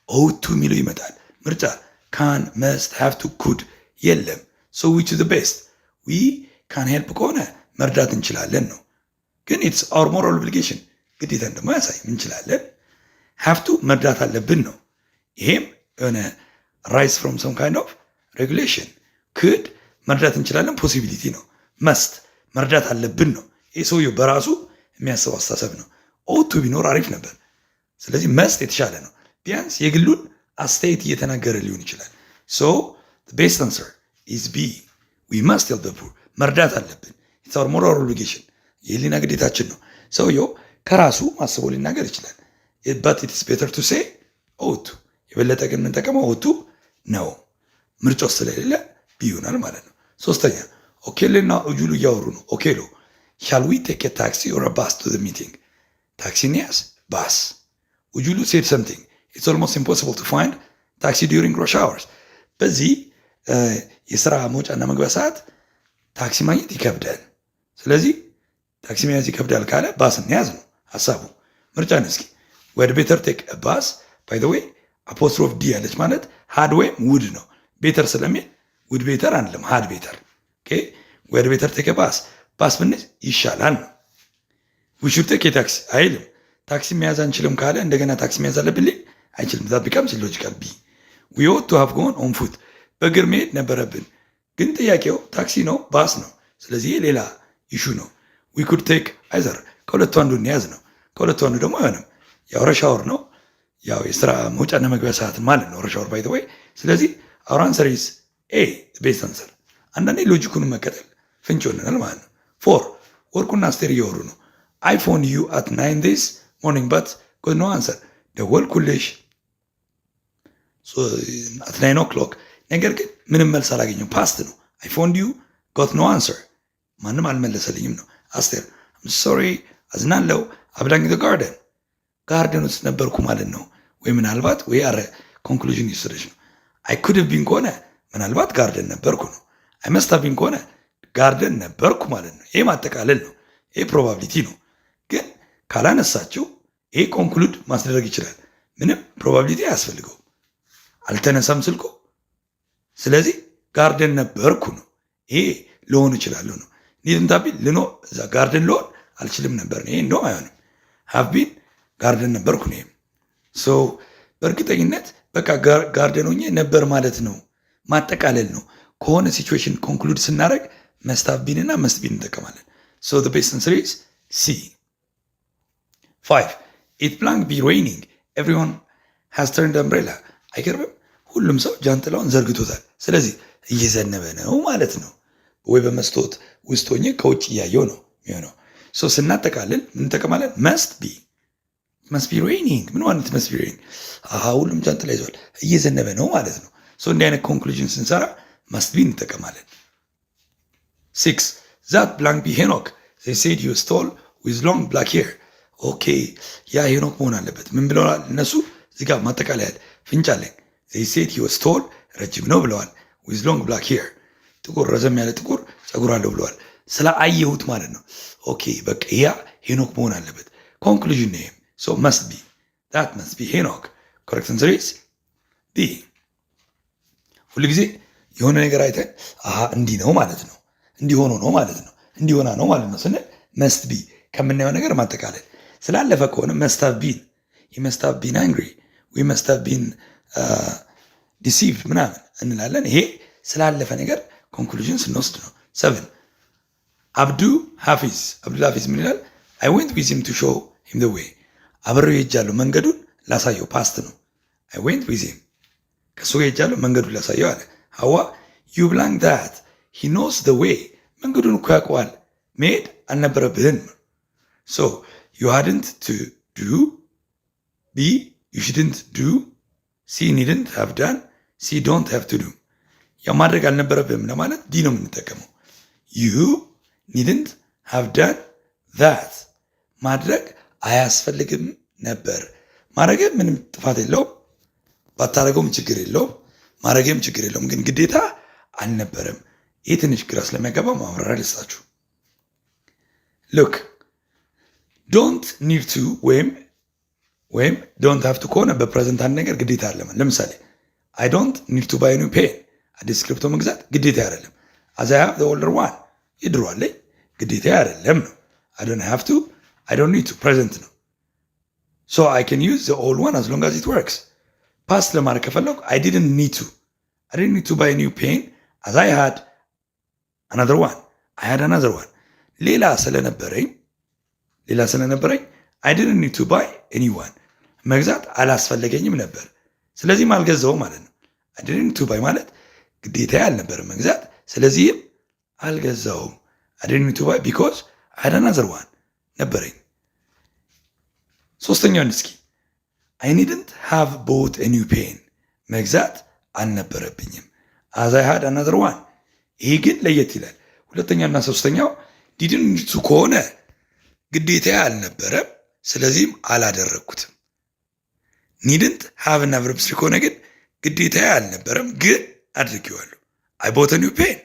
ought to የሚለው ይመጣል። ምርጫ can፣ must፣ have to፣ could የለም። So which the best? We can help ከሆነ መርዳት እንችላለን ነው። ግን it's our moral obligation ግዴታን ደግሞ አያሳይም። እንችላለን። Have to መርዳት አለብን ነው። ይሄም የሆነ rise from some kind of regulation። Could መርዳት እንችላለን possibility ነው። Must መርዳት አለብን ነው። ይህ ሰውየው በራሱ የሚያስበው አስተሳሰብ ነው። Ought to ቢኖር አሪፍ ነበር። ስለዚህ must የተሻለ ነው። ቢያንስ የግሉን አስተያየት እየተናገረ ሊሆን ይችላል። So best answer is B። We must help the poor፣ መርዳት አለብን። It's our moral obligation፣ የህሊና ግዴታችን ነው። ሰውየው ከራሱ አስቦ ሊናገር ይችላል። But it's better to say ought to። የበለጠ ግን የምንጠቀመው ought to ነው። ምርጫው ስለሌለ B ይሆናል ማለት ነው። ሶስተኛ፣ ኦኬሎና እጁሉ እያወሩ ነው። ኦኬሎ፣ "Shall we take taxi or bus to meeting?" ታክሲ እንያዝ ባስ? ኡጁሉ said something፣ "It's almost impossible to find taxi during rush hours።" በዚህ የስራ መውጫና መግቢያ ሰዓት ታክሲ ማግኘት ይከብዳል። ስለዚህ ታክሲ መያዝ ይከብዳል ካለ ባስ እንያዝ ነው ሀሳቡ። ምርጫን እስኪ፣ we'd better take bus። By the way, apostrophe d ያለች ማለት had ወይም would ነው። Better ስለሚል would better አንልም፣ had better። We'd better take bus፣ ባስ ብንይዝ ይሻላል ነው። We should take taxi አይልም። ታክሲ መያዝ አንችልም ካለ እንደገና ታክሲ መያዝ አለብን ሊል አይችልም። That becomes illogical። B፣ we ought to have gone on foot፣ በእግር መሄድ ነበረብን። ግን ጥያቄው ታክሲ ነው ባስ ነው። ስለዚህ ሌላ issue ነው። We could take either፣ ከሁለቱ አንዱ እንያዝ ነው። ከሁለቱ አንዱ ደግሞ አይሆንም። ያው rush hour ነው፣ ያው የስራ መውጫና መግቢያ ሰዓት ማለት ነው rush hour, by the way። ስለዚህ our answer is A, best answer። አንዳንዴ logic ኡን መከተል ፍንጭ ይሆነናል ማለት ነው። Four፣ ወርቁና አስቴር እያወሩ ነው። "I phoned you at 9 this morning but got no answer።" ደወልኩልሽ at 9 o'clock ነገር ግን ምንም መልስ አላገኘሁም። Past ነው። I phoned you, got no answer፣ ማንም አልመለሰልኝም ነው። አስቴር፣ "Sorry፣ አዝናለው፣ I blank the garden።" Garden ውስጥ ነበርኩ ማለት ነው። ወይ ምናልባት ወይ አረ conclusion እየወሰደች ነው። I could been ከሆነ ምናልባት garden ነበርኩ ነው። I must been ከሆነ garden ነበርኩ ማለት ነው። ይሄ ማጠቃለል ነው። ይሄ probability ነው። ግን ካላነሳችው ይሄ conclude ማስደረግ ይችላል። ምንም probability አያስፈልገውም። አልተነሳም ስልኩ። ስለዚህ garden ነበርኩ ነው። ይሄ ልሆን እችላለሁ ነው። Needn't have been ልኖ እዛ garden ልሆን አልችልም ነበር ነው። ይሄ እንደውም አይሆንም። Have been garden ነበርኩ ነው። So በእርግጠኝነት በቃ garden ሆኜ ነበር ማለት ነው። ማጠቃለል ነው። ከሆነ situation conclude ስናደርግ must have been እና must been እንጠቀማለን። So the best answer is C። Five፣ it blank be raining, everyone has turned umbrella። አይገርምም? ሁሉም ሰው ጃንጥላውን ዘርግቶታል። ስለዚህ እየዘነበ ነው ማለት ነው። ወይ በመስታወት ውስጥ ሆኜ ከውጭ እያየው ነው የሚሆነው። So ስናጠቃልል ምን እንጠቀማለን? Must be። Must be raining ምን ማለት? Must be raining፣ አሃ ሁሉም ጃንጥላ ይዟል፣ እየዘነበ ነው ማለት ነው። So እንዲህ አይነት conclusion ስንሰራ must be እንጠቀማለን። Six፣ that blank be ሄኖክ፣ they said he was tall with long black hair። Okay፣ ያ ሄኖክ መሆን አለበት። ምን ብለዋል እነሱ? እዚህ ጋር ማጠቃለያ ፍንጭ አለኝ። They said he was tall፣ ረጅም ነው ብለዋል። With long black hair፣ ጥቁር ረዘም ያለ ጥቁር ፀጉር አለው ብለዋል። ስለ አየሁት ማለት ነው። Okay፣ በቃ ያ ሄኖክ መሆን አለበት። Conclusion ነው። So must be፣ that must be ሄኖክ። Correct answer is B። ሁልጊዜ የሆነ ነገር አይተን አሃ እንዲህ ነው ማለት ነው፣ እንዲህ ሆኖ ነው ማለት ነው፣ እንዲህ ሆና ነው ማለት ነው ስንል must be፣ ከምናየው ነገር ማጠቃለል። ስላለፈ ከሆነ must have been፣ he must have been angry። We must have been deceived ምናምን እንላለን። ይሄ ስላለፈ ነገር conclusion ስንወስድ ነው። 7. አብዱ ሐፊዝ፣ አብዱል ሐፊዝ ምን ይላል? I went with him to show him the way። አብሬው ሄጃለሁ መንገዱን ላሳየው። Past ነው። I went with him፣ ከእሱ ጋር ሄጃለሁ መንገዱን ላሳየው አለ። ሀዋ፣ you blank that he knows the way፣ መንገዱን እኮ ያውቀዋል፣ መሄድ አልነበረብህም። So you hadn't to do፣ B, you shouldn't do፣ C, needn't have done፣ C, don't have to do። ያው ማድረግ አልነበረብህም ለማለት D ነው የምንጠቀመው። You needn't have done that፣ ማድረግ አያስፈልግም ነበር። ማድረግም ምንም ጥፋት የለውም፣ ባታደረገውም ችግር የለውም፣ ማድረግም ችግር የለውም፣ ግን ግዴታ አልነበረም። ይህ ትንሽ ግራ ስለሚያገባ ማብራሪያ ልስጣችሁ። Look, don't need to ወይም don't have to ከሆነ በ present አንድ ነገር ግዴታ አለ። ለምሳሌ I don't need to buy new pen፣ አዲስ እስክሪብቶ መግዛት ግዴታ አይደለም። As I have older one፣ የድሮ አለኝ፣ ግዴታ አይደለም ነው። I don't have to፣ I don't need to present ነው። So I can use the old one as long as it works። Past ለማድረግ ከፈለኩ I didn't need to buy new pen as I had another one። I had another one፣ ሌላ ስለነበረኝ I didn't need to buy a new one፣ መግዛት አላስፈለገኝም ነበር። ስለዚህም አልገዛውም ማለት ነው። I didn't need to buy ማለት ግዴታ አልነበረም መግዛት፣ ስለዚህም አልገዛውም። I didn't need to buy because I had another one፣ ነበረኝ። ሶስተኛውን እስኪ። I needn't have bought a new pen፣ መግዛት አልነበረብኝም as I had another one። ይሄ ግን ለየት ይላል። ሁለተኛና ሶስተኛው didn't need to ከሆነ ግዴታ አልነበረም፣ ስለዚህም አላደረግኩትም። Needn't have እና verb three ከሆነ ግን ግዴታ አልነበረም፣ ግን አድርጌዋለሁ። I bought new pen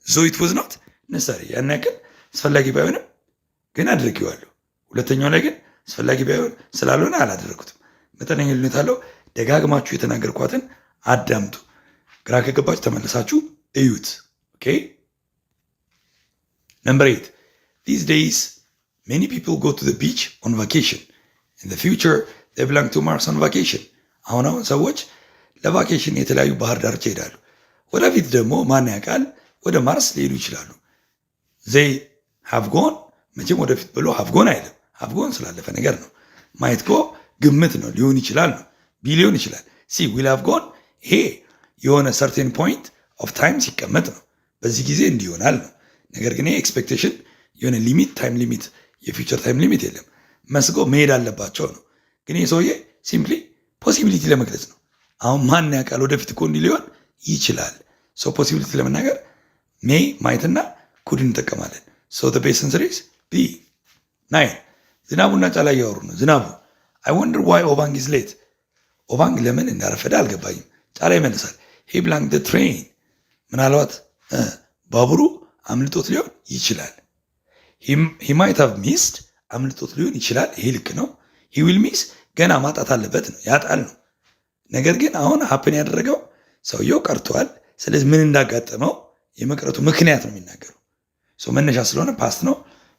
though it was not necessary፣ ያን ያክል አስፈላጊ ባይሆንም ግን አድርጌዋለሁ። ሁለተኛው ላይ ግን አስፈላጊ ባይሆን ስላልሆነ አላደረግኩትም። መጠነኛ ልዩነት አለው። ደጋግማችሁ የተናገርኳትን አዳምጡ። ግራ ከገባችሁ ተመልሳችሁ እዩት። Okay, number 8. These days many people go to beach on vacation. In the future they blank to Mars on vacation። አሁን አሁን ሰዎች ለ vacation የተለያዩ ባህር ዳርቻ ይሄዳሉ። ወደፊት ደግሞ ማን ያውቃል ወደ ማርስ ሊሄዱ ይችላሉ። They have gone፣ መቼም ወደፊት ብሎ have gone አይልም። Have gone ስላለፈ ነገር ነው። Might go ግምት ነው፣ ሊሆን ይችላል ነው። B ሊሆን ይችላል። C, will have gone፣ ይሄ የሆነ certain point of time ሲቀመጥ ነው። በዚህ ጊዜ እንዲሆናል ነው። ነገር ግን ይሄ expectation የሆነ limit time limit የ future time limit የለም። Must go መሄድ አለባቸው ነው። ግን ይህ ሰውዬ simply possibility ለመግለጽ ነው። አሁን ማን ያውቃል ወደፊት እኮ እንዲህ ሊሆን ይችላል። So possibility ለመናገር may፣ might ና could እንጠቀማለን። So best answer is B። 9. ዝናቡና ጫላ እያወሩ ነው። ዝናቡ፣ I wonder why ኦባንግ is late። ኦባንግ ለምን እንዳረፈደ አልገባኝም። ጫላ ይመልሳል፣ he blank the train፣ ምናልባት ባቡሩ አምልጦት ሊሆን ይችላል። He might have missed፣ አምልጦት ሊሆን ይችላል። ይሄ ልክ ነው። He will miss ገና ማጣት አለበት ነው፣ ያጣል ነው። ነገር ግን አሁን happen ያደረገው ሰውየው ቀርቷል። ስለዚህ ምን እንዳጋጠመው የመቅረቱ ምክንያት ነው የሚናገረው። መነሻ ስለሆነ past ነው።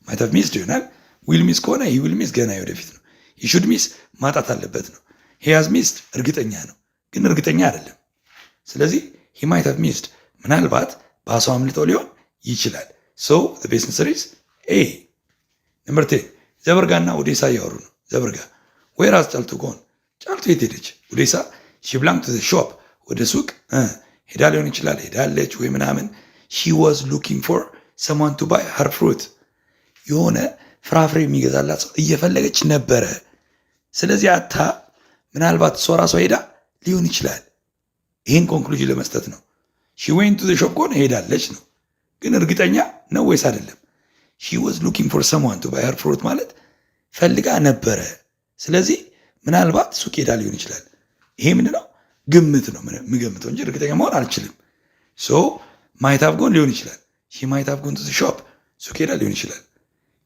Might have missed ይሆናል። Will miss ከሆነ he will miss ገና ወደፊት ነው። He should miss ማጣት አለበት ነው። He has missed እርግጠኛ ነው፣ ግን እርግጠኛ አይደለም። ስለዚህ he might have missed፣ ምናልባት ባሰው አምልጠው ሊሆን ይችላል። So best answer is A። Number 10. ዘበርጋና ኦዴሳ እያወሩ ነው። ዘበርጋ፣ where has ጫልቱ gone? ጫልቱ የት ሄደች? ኦዴሳ፣ she blank to shop፣ ወደ ሱቅ ሄዳ ሊሆን ይችላል፣ ሄዳለች ወይ ምናምን። She was looking for someone to buy her fruit፣ የሆነ ፍራፍሬ የሚገዛላት ሰው እየፈለገች ነበረ። ስለዚህ አታ ምናልባት እሷ ራሷ ሄዳ ሊሆን ይችላል። ይህን conclusion ለመስጠት ነው። She went to shop ከሆነ ሄዳለች ነው፣ ግን እርግጠኛ ነው ወይስ አይደለም? She was looking for someone to buy her fruit ማለት ፈልጋ ነበረ። ስለዚህ ምናልባት ሱቅ ሄዳ ሊሆን ይችላል። ይሄ ምንድነው? ግምት ነው የምገምተው እንጂ እርግጠኛ መሆን አልችልም። So might have gone ሊሆን ይችላል። She might have gone to shop፣ ሱቅ ሄዳ ሊሆን ይችላል።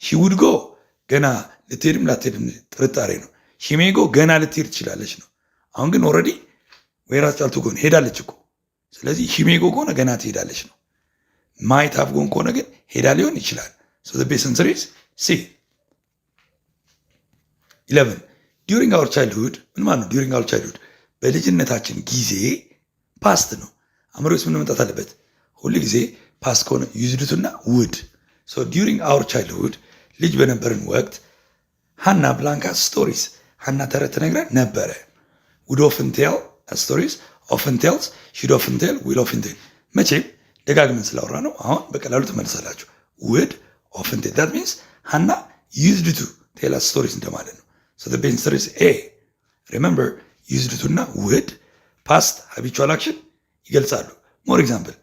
She would go ገና ልትሄድም ላትሄድም ጥርጣሬ ነው። She may go ገና ልትሄድ ትችላለች ነው። አሁን ግን already where has ጫልቱ gone ሄዳለች እኮ። ስለዚህ she may go ከሆነ ገና ትሄዳለች ነው። Might have gone ከሆነ ግን ሄዳ ሊሆን ይችላል። So the best answer is C። 11. During our childhood ምን ማለት ነው? During our childhood በልጅነታችን ጊዜ past ነው። አእምሮ ውስጥ ምን መምጣት አለበት? ሁል ጊዜ past ከሆነ used to ና would። So during our childhood፣ ልጅ በነበርን ወቅት፣ ሀና blank us stories፣ ሀና ተረት ትነግረን ነበረ። Would often tell stories፣ often tells፣ should often tell፣ will often tell። መቼም ደጋግመን ስላወራ ነው አሁን በቀላሉ ትመልሳላችሁ። Would often tell፣ that means ሀና used to tell us stories እንደማለት ነው። So the best answer is A። Remember, used to እና would past habitual action ይገልጻሉ። More example: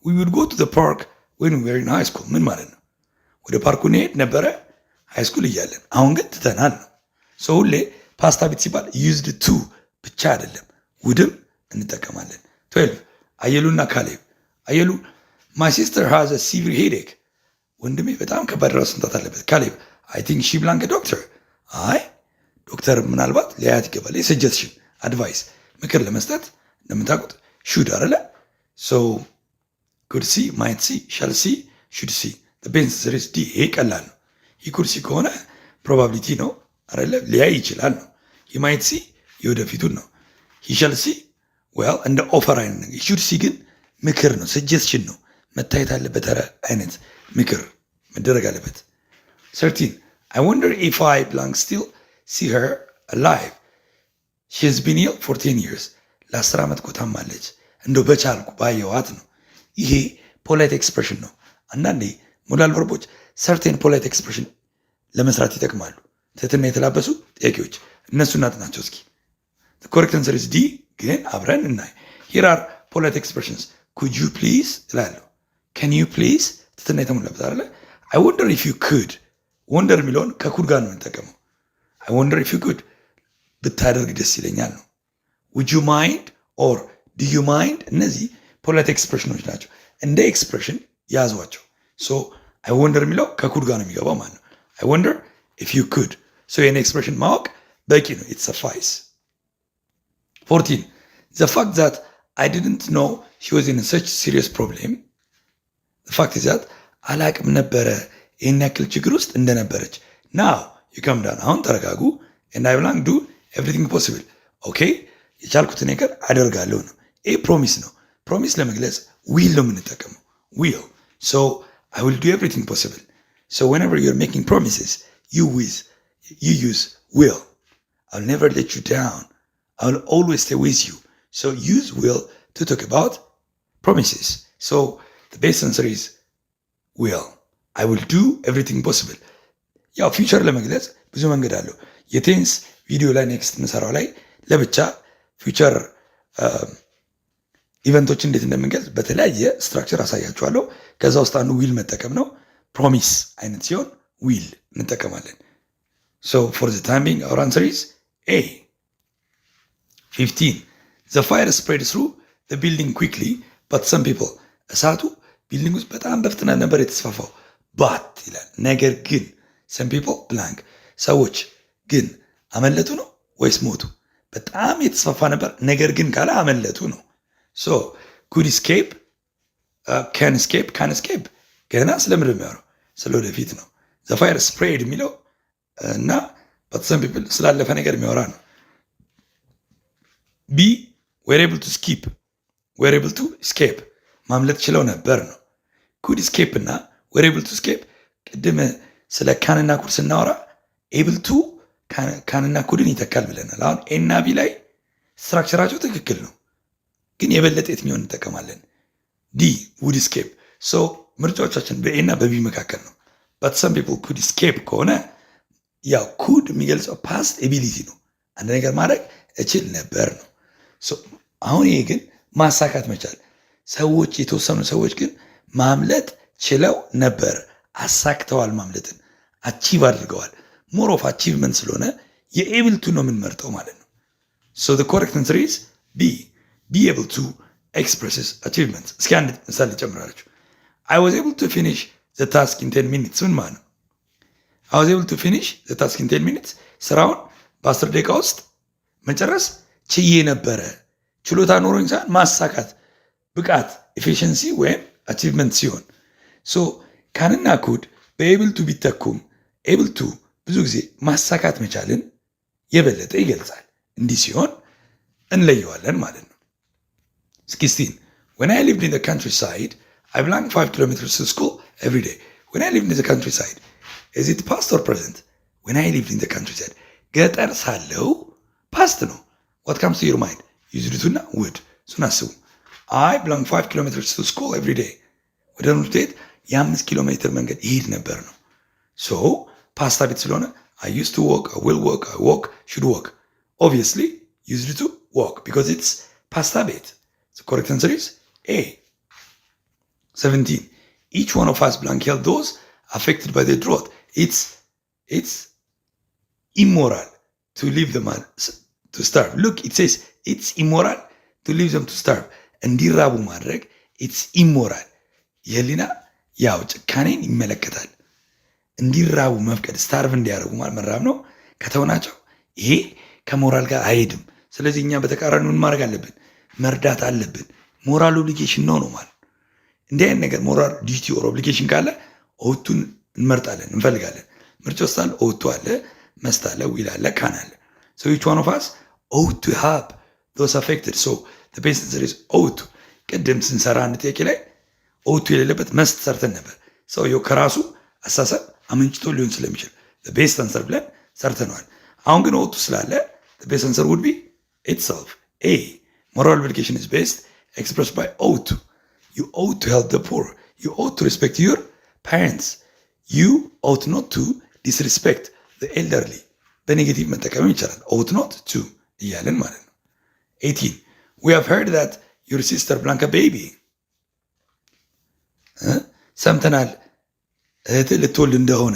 we would go to the park when we were in high school። ምን ማለት ነው? ወደ ፓርኩ እንሄድ ነበረ high school እያለን፣ አሁን ግን ትተናል ነው። So ሁሌ past habit ሲባል used to ብቻ አይደለም፣ would ም እንጠቀማለን። 12፣ አየሉና ካሌብ። አየሉ፣ my sister has severe headache፣ ወንድሜ በጣም ከባድ ራስ ምታት አለበት። ካሌብ፣ I think she blank doctor፣ አይ ዶክተር ምናልባት ሊያያት ይገባል። የ suggestion፣ advice፣ ምክር ለመስጠት እንደምታውቁት should አለ። So could see፣ might see፣ shall see፣ should see። Best answer is D። ይሄ ቀላል ነው። He could see ከሆነ probability ነው አለ፣ ሊያይ ይችላል ነው። He might see የወደፊቱን ነው። He shall see, well, እንደ offer አይነት ነገር። Should see ግን ምክር ነው፣ suggestion ነው። መታየት አለበት ኧረ አይነት ምክር መደረግ አለበት። 13፣ I wonder if I blank still see her alive, she has been ill for 10 years። ለ10 ዓመት እኮ ታማለች። እንደው በቻልኩ ባየዋት ነው። ይሄ polite expression ነው። አንዳንዴ modal verb ኦች certain polite expression ለመስራት ይጠቅማሉ። ትህትና የተላበሱ ጥያቄዎች እነሱ እናጥናቸው እስኪ። Correct answer is D፣ ግን አብረን እናይ። Here are polite expressions። Could you please እላለሁ። Can you please፣ ትህትና የተሞላበት አለ። I wonder if you could፣ wonder የሚለውን ከ could ጋር ነው የምንጠቀመው። I wonder if you could፣ ብታደርግ ደስ ይለኛል ነው። Would you mind or do you mind፣ እነዚህ polite expression ኖች ናቸው። እንደ expression ያዟቸው። So I wonder የሚለው ከ could ጋር ነው የሚገባው ማለት ነው። I wonder if you could፣ so ይህን expression ማወቅ በቂ ነው። It suffice። 14፣ the fact that I didn't know she was in such serious problem፣ fact that አላቅም ነበረ ይህን ያክል ችግር ውስጥ እንደነበረች። Now you calm down፣ አሁን ተረጋጉ። And I blank do everything possible፣ okay፣ የቻልኩትን ነገር አደርጋለሁ ነው። ይህ promise ነው። Promise ለመግለጽ will ነው የምንጠቀመው። Will። So I will do everything possible። So whenever you're making promises, you use will። I'll never let you down. I will always stay with you. So use will to talk about promises. So the best answer is will. I will do everything possible። ያው future ለመግለጽ ብዙ መንገድ አለው። የ tense ቪዲዮ ላይ next ምሰራው ላይ ለብቻ future event ኦችን እንዴት እንደምንገልጽ በተለያየ structure አሳያችኋለሁ። ከዛ ውስጥ አንዱ will መጠቀም ነው። Promise አይነት ሲሆን will እንጠቀማለን። So for the time being, our answer is A። 15፣ the fire spread through the building quickly, but some people፣ እሳቱ building ውስጥ በጣም በፍጥነት ነበር የተስፋፋው። But ይላል፣ ነገር ግን some people blank፣ ሰዎች ግን አመለጡ ነው ወይስ ሞቱ? በጣም የተስፋፋ ነበር፣ ነገር ግን ካለ አመለጡ ነው። So could escape፣ can escape፣ can escape ገና ስለምንድን ነው የሚያወራው? ስለ ወደፊት ነው። The fire spread የሚለው እና but some people ስላለፈ ነገር የሚያወራ ነው። B, were able to escape፣ were able to escape፣ ማምለጥ ችለው ነበር ነው። Could escape እና were able to escape፣ ቅድም ስለ can ና could ስናወራ able to can ና could ን ይተካል ብለናል። አሁን A እና B ላይ structure ኣቸው ትክክል ነው፣ ግን የበለጠ የትኛውን እንጠቀማለን? D, would escape። So ምርጫዎቻችን በ A እና በ B መካከል ነው። But some people could escape ከሆነ ያው could የሚገልጸው past ability ነው። አንድ ነገር ማድረግ እችል ነበር ነው። አሁን ይሄ ግን ማሳካት መቻል፣ ሰዎች፣ የተወሰኑ ሰዎች ግን ማምለጥ ችለው ነበር፣ አሳክተዋል፣ ማምለጥን achieve አድርገዋል። More of achievement ስለሆነ የ able to ነው የምንመርጠው ማለት ነው። So the correct answer is B። Be able to expresses achievement። እስኪ አንድ ምሳሌ ጨምራለችሁ። I was able to finish the task in 10 minutes ምን ማለት ነው? I was able to finish the task in 10 minutes፣ ስራውን በ10 ደቂቃ ውስጥ መጨረስ ችዬ ነበረ። ችሎታ ኖሮኝ ሳይሆን ማሳካት፣ ብቃት፣ efficiency ወይም achievement ሲሆን፣ so can ና could በ able to ቢተኩም able to ብዙ ጊዜ ማሳካት መቻልን የበለጠ ይገልጻል። እንዲህ ሲሆን እንለየዋለን ማለት ነው። 16. When I lived in the countryside, I blank 5 kilometers to school every day. When I lived in the countryside, is it past or present? When I lived in the countryside, ገጠር ሳለው past ነው። What comes to your mind? Used to እና would። እሱን አስቡ። I blank 5 kilometers to school every day። ወደ ትምህርት ቤት የ5 ኪሎ ሜትር መንገድ ይሄድ ነበር ነው። So past habit ስለሆነ I used to walk, I will walk, I walk, should walk. Obviously used to walk because it's past habit. Correct answer is A. 17. Each one of us blank help those affected by the drought. It's immoral to leave them to starve. Look, it says it's immoral to leave them to starve. እንዲራቡ ማድረግ it's immoral። የህሊና ያው ጭካኔን ይመለከታል። እንዲራቡ መፍቀድ፣ starve እንዲያደርጉ መራብ ነው። ከተውናቸው ይሄ ከሞራል ጋር አይሄድም። ስለዚህ እኛ በተቃራኒ ምን ማድረግ አለብን? መርዳት አለብን። Moral obligation ነው ነው ማለት። እንዲህ አይነት ነገር moral duty or obligation ካለ ought to ን እንመርጣለን፣ እንፈልጋለን። ምርጫ ውስጥ አለ፣ ought to አለ፣ must አለ፣ will አለ፣ can አለ። So each one of us ought to help those affected. So the best answer is ought to። ቅድም ስንሰራ አንድ ጥያቄ ላይ ought to የሌለበት must ሰርተን ነበር። ሰውየው ከራሱ አሳሰብ አመንጭቶ ሊሆን ስለሚችል best answer ብለን ሰርተነዋል። አሁን ግን ought to ስላለ best answer would be itself A. Moral obligation is best expressed by ought to. You ought to help the poor. You ought to respect your parents. You ought not to disrespect the elderly. በ negative መጠቀም ይቻላል። Ought not to እያለን ማለት ነው። 18. We have heard that your sister blank a baby. ሰምተናል እህትህ ልትወልድ እንደሆነ።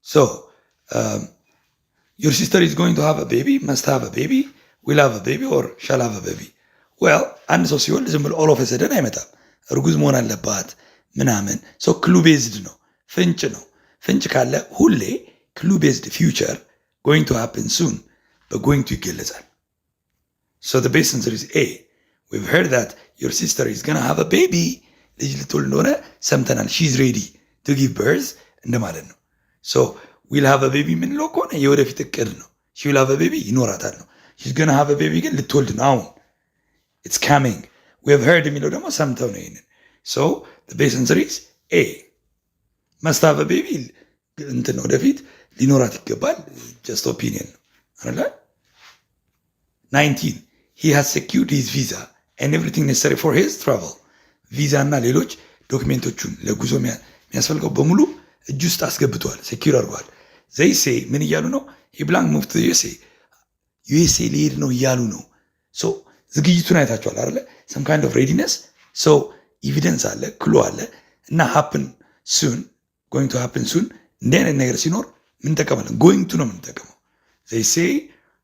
So your sister is going to have a baby, must have a baby, will have a baby or shall have a baby. Well, አንድ ሰው ሲወልድ ዝም ብሎ all of sudden አይመጣም። እርጉዝ መሆን አለባት ምናምን። So clue based ነው፣ ፍንጭ ነው። ፍንጭ ካለ ሁሌ clue based future going to happen soon በ going to ይገለጻል። So the best answer is A. We've heard that your sister is gonna have a baby. ልጅ ልትወልድ እንደሆነ ሰምተናል። She's ready to give birth እንደማለት ነው። So will have a baby የምንለው ከሆነ የወደፊት እቅድ ነው። She will have a baby ይኖራታል ነው። She's gonna have a baby ግን ልትወልድ ነው አሁን፣ it's coming። We have heard የሚለው ደግሞ ሰምተው ነው ይሄንን። So the best answer is A. Must have a baby እንትን ወደፊት ሊኖራት ይገባል። Just opinion ነው አይደለ? 19. He has secured his visa and everything necessary for his travel. ቪዛ እና ሌሎች document ኦቹን ለጉዞ የሚያስፈልገው በሙሉ እጅ ውስጥ አስገብተዋል፣ secure አድርገዋል። They say ምን እያሉ ነው? He blank move to USA። USA ሊሄድ ነው እያሉ ነው። So ዝግጅቱን አይታችኋል አይደለ? Some kind of readiness. So evidence አለ፣ clue አለ እና happen soon, going to happen soon። እንዲህ አይነት ነገር ሲኖር ምን እንጠቀማለን? Going to ነው የምንጠቀመው። They say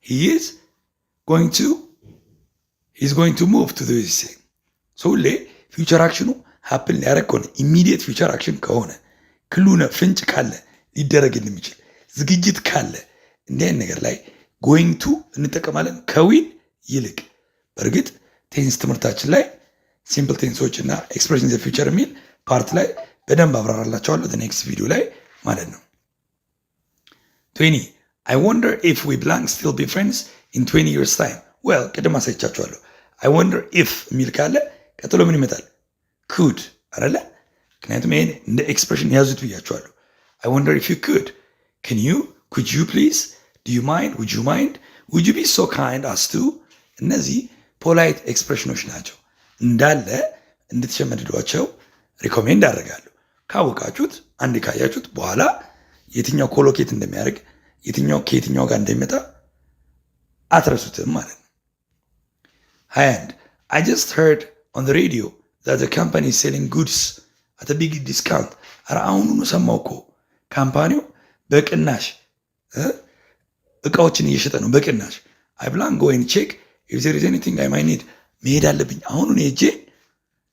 he is going to he's going to move to USA። So ሁሌ future action ኑ happen ሊያደርግ ከሆነ፣ immediate future action ከሆነ፣ clue ፍንጭ ካለ፣ ሊደረግ የሚችል ዝግጅት ካለ እንዲህ አይነት ነገር ላይ going to እንጠቀማለን ከ will ይልቅ። በእርግጥ tense ትምህርታችን ላይ simple tense ኦች እና expression the future የሚል part ላይ በደንብ አብራራላችኋለሁ next ቪዲዮ ላይ ማለት ነው። 20. I wonder if we blank still be friends in 20 years' time. Well, ቅድም አሳይቻችኋለሁ። I wonder if የሚል ካለ ቀጥሎ ምን ይመጣል? Could አይደለ? ምክንያቱም ይሄን እንደ expression ያዙት ብያችኋለሁ። I wonder if you could, can you, could you please, do you mind, would you mind, would you be so kind as to። እነዚህ polite expression ኖች ናቸው። እንዳለ እንድትሸመድዷቸው recommend አደርጋለሁ። ካወቃችሁት፣ አንድ ካያችሁት በኋላ የትኛው collocate እንደሚያደርግ፣ የትኛው ከየትኛው ጋር እንደሚመጣ አትረሱትም ማለት ነው። 21. I just heard on the radio that the company is selling goods at a big discount. ኧረ አሁኑኑ ሰማሁ እኮ company ው በቅናሽ እቃዎችን እየሸጠ ነው በቅናሽ። I blank go and check if there is anything I might need. መሄድ አለብኝ፣ አሁኑን ሄጄ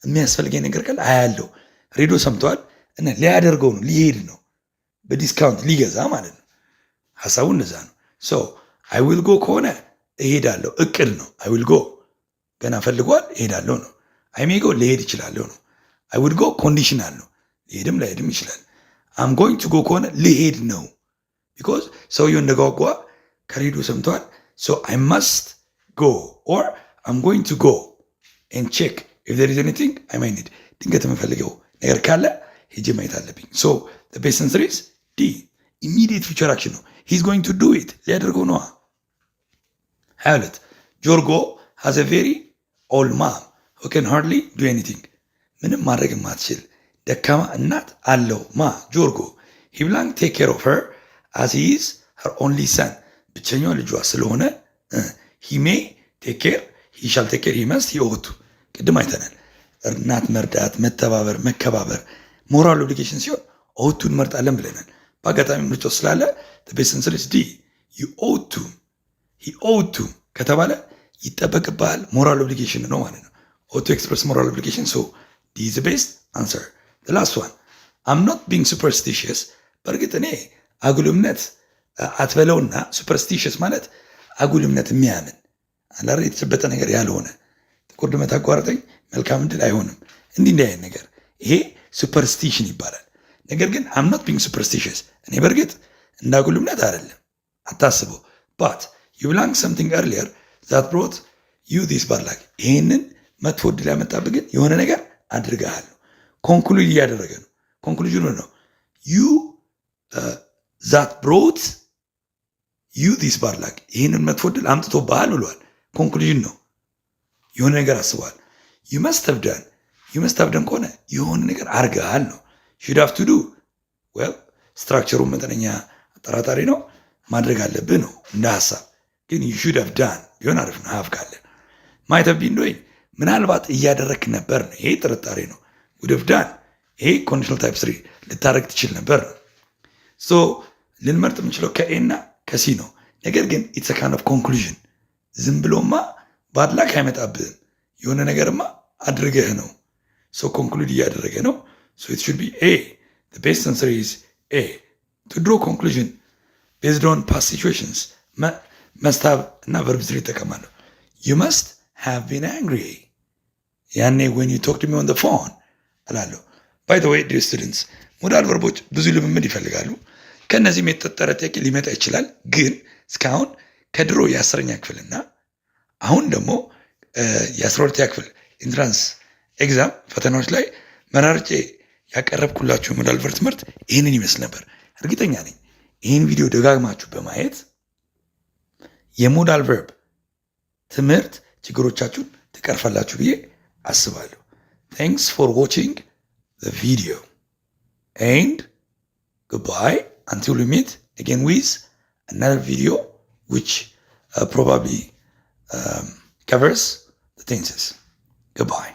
የሚያስፈልገኝ ነገር ካለ አያለው። ሬዲዮ ሰምተዋል እና ሊያደርገው ነው፣ ሊሄድ ነው፣ በ discount ሊገዛ ማለት ነው። ሀሳቡ እንደዛ ነው። So I will go ከሆነ እሄዳለሁ፣ እቅድ ነው። I will go ገና ፈልጓል፣ እሄዳለሁ ነው። I may go ልሄድ እችላለሁ ነው። I would go conditional ነው፣ ሊሄድም ላይሄድም ይችላል። I'm going to go ከሆነ ልሄድ ነው። Because ሰውየው እንደጓጓ ከሬዲዮ ሰምተዋል። So I must go or I'm going to go and check if there is anything I might need። ድንገት የምፈልገው ነገር ካለ ሄጄ ማየት አለብኝ። So best answer is D። Immediate future action ነው። He's going to do it፣ ሊያደርገው ነዋ። 22፣ ጆርጎ has a very old mom who can hardly do anything። ምንም ማድረግ የማትችል ደካማ እናት አለው። ማ? ጆርጎ። He blank take care of her as he is her only son። ብቸኛው ልጇ ስለሆነ he may take care፣ he shall take care፣ he must፣ he ought to። ቅድም አይተናል። እናት መርዳት፣ መተባበር፣ መከባበር moral obligation ሲሆን ought to እንመርጣለን ብለናል። በአጋጣሚ ምርጫው ስላለ best answer is D። You ought to፣ he ought to ከተባለ ይጠበቅብሃል፣ moral obligation ነው ማለት ነው። Ought to express moral obligation, so D is best answer። Last one፣ I'm not being superstitious። በእርግጥ እኔ አጉል እምነት አትበለውና superstitious ማለት አጉል እምነት የሚያምን አላረ የተጨበጠ ነገር ያልሆነ፣ ጥቁር ድመት አቋረጠኝ መልካም ዕድል አይሆንም፣ እንዲህ እንዲህ አይነት ነገር ይሄ superstition ይባላል። ነገር ግን I'm not being superstitious፣ እኔ በእርግጥ እንደ አጉል እምነት አይደለም አታስበው። But you blank something earlier that brought you this bad luck። ይሄንን መጥፎ ዕድል ያመጣብህ ግን የሆነ ነገር አድርገሃል ነው። Conclude እያደረገ ነው። Conclusion ኑ ነው you that brought you this bad luck፣ ይህንን መጥፎ ዕድል አምጥቶብሃል ብሏል። Conclusion ነው። የሆነ ነገር አስበዋል። You must have done፣ you must have done ከሆነ የሆነ ነገር አርገሃል ነው። Should have to do፣ well, structure ሩ መጠነኛ አጠራጣሪ ነው። ማድረግ አለብህ ነው እንደ ሀሳብ፣ ግን you should have done ቢሆን አሪፍ ነው። Have ካለ። Might have been doing ምናልባት እያደረግክ ነበር ነው። ይሄ ጥርጣሬ ነው። Would have done ይሄ conditional type three፣ ልታደረግ ትችል ነበር ነው። So ልንመርጥ የምንችለው ከ A እና ከ C ነው። ነገር ግን it's kind of conclusion። ዝም ብሎማ bad luck አይመጣብህም። የሆነ ነገርማ አድርገህ ነው። So conclude እያደረገ ነው። So it should be A። Best answer is A። To draw conclusion based on past situations must have እና verb three ይጠቀማለሁ። You must have been angry ያኔ when you talked to me on the phone እላለሁ። By the way, dear students, modal verb ኦች ብዙ ልምምድ ይፈልጋሉ። ከእነዚህም የተጠጠረ ጥያቄ ሊመጣ ይችላል። ግን እስካሁን ከድሮ የ10ኛ ክፍልና አሁን ደግሞ የ12ኛ ክፍል entrance exam ፈተናዎች ላይ መራርጬ ያቀረብኩላችሁ modal verb ትምህርት ይህንን ይመስል ነበር። እርግጠኛ ነኝ ይህን ቪዲዮ ደጋግማችሁ በማየት የ modal verb ትምህርት ችግሮቻችሁን ትቀርፋላችሁ ብዬ አስባለሁ። Thanks for watching the video and goodbye until we meet again with another video, which probably covers the tenses. Goodbye.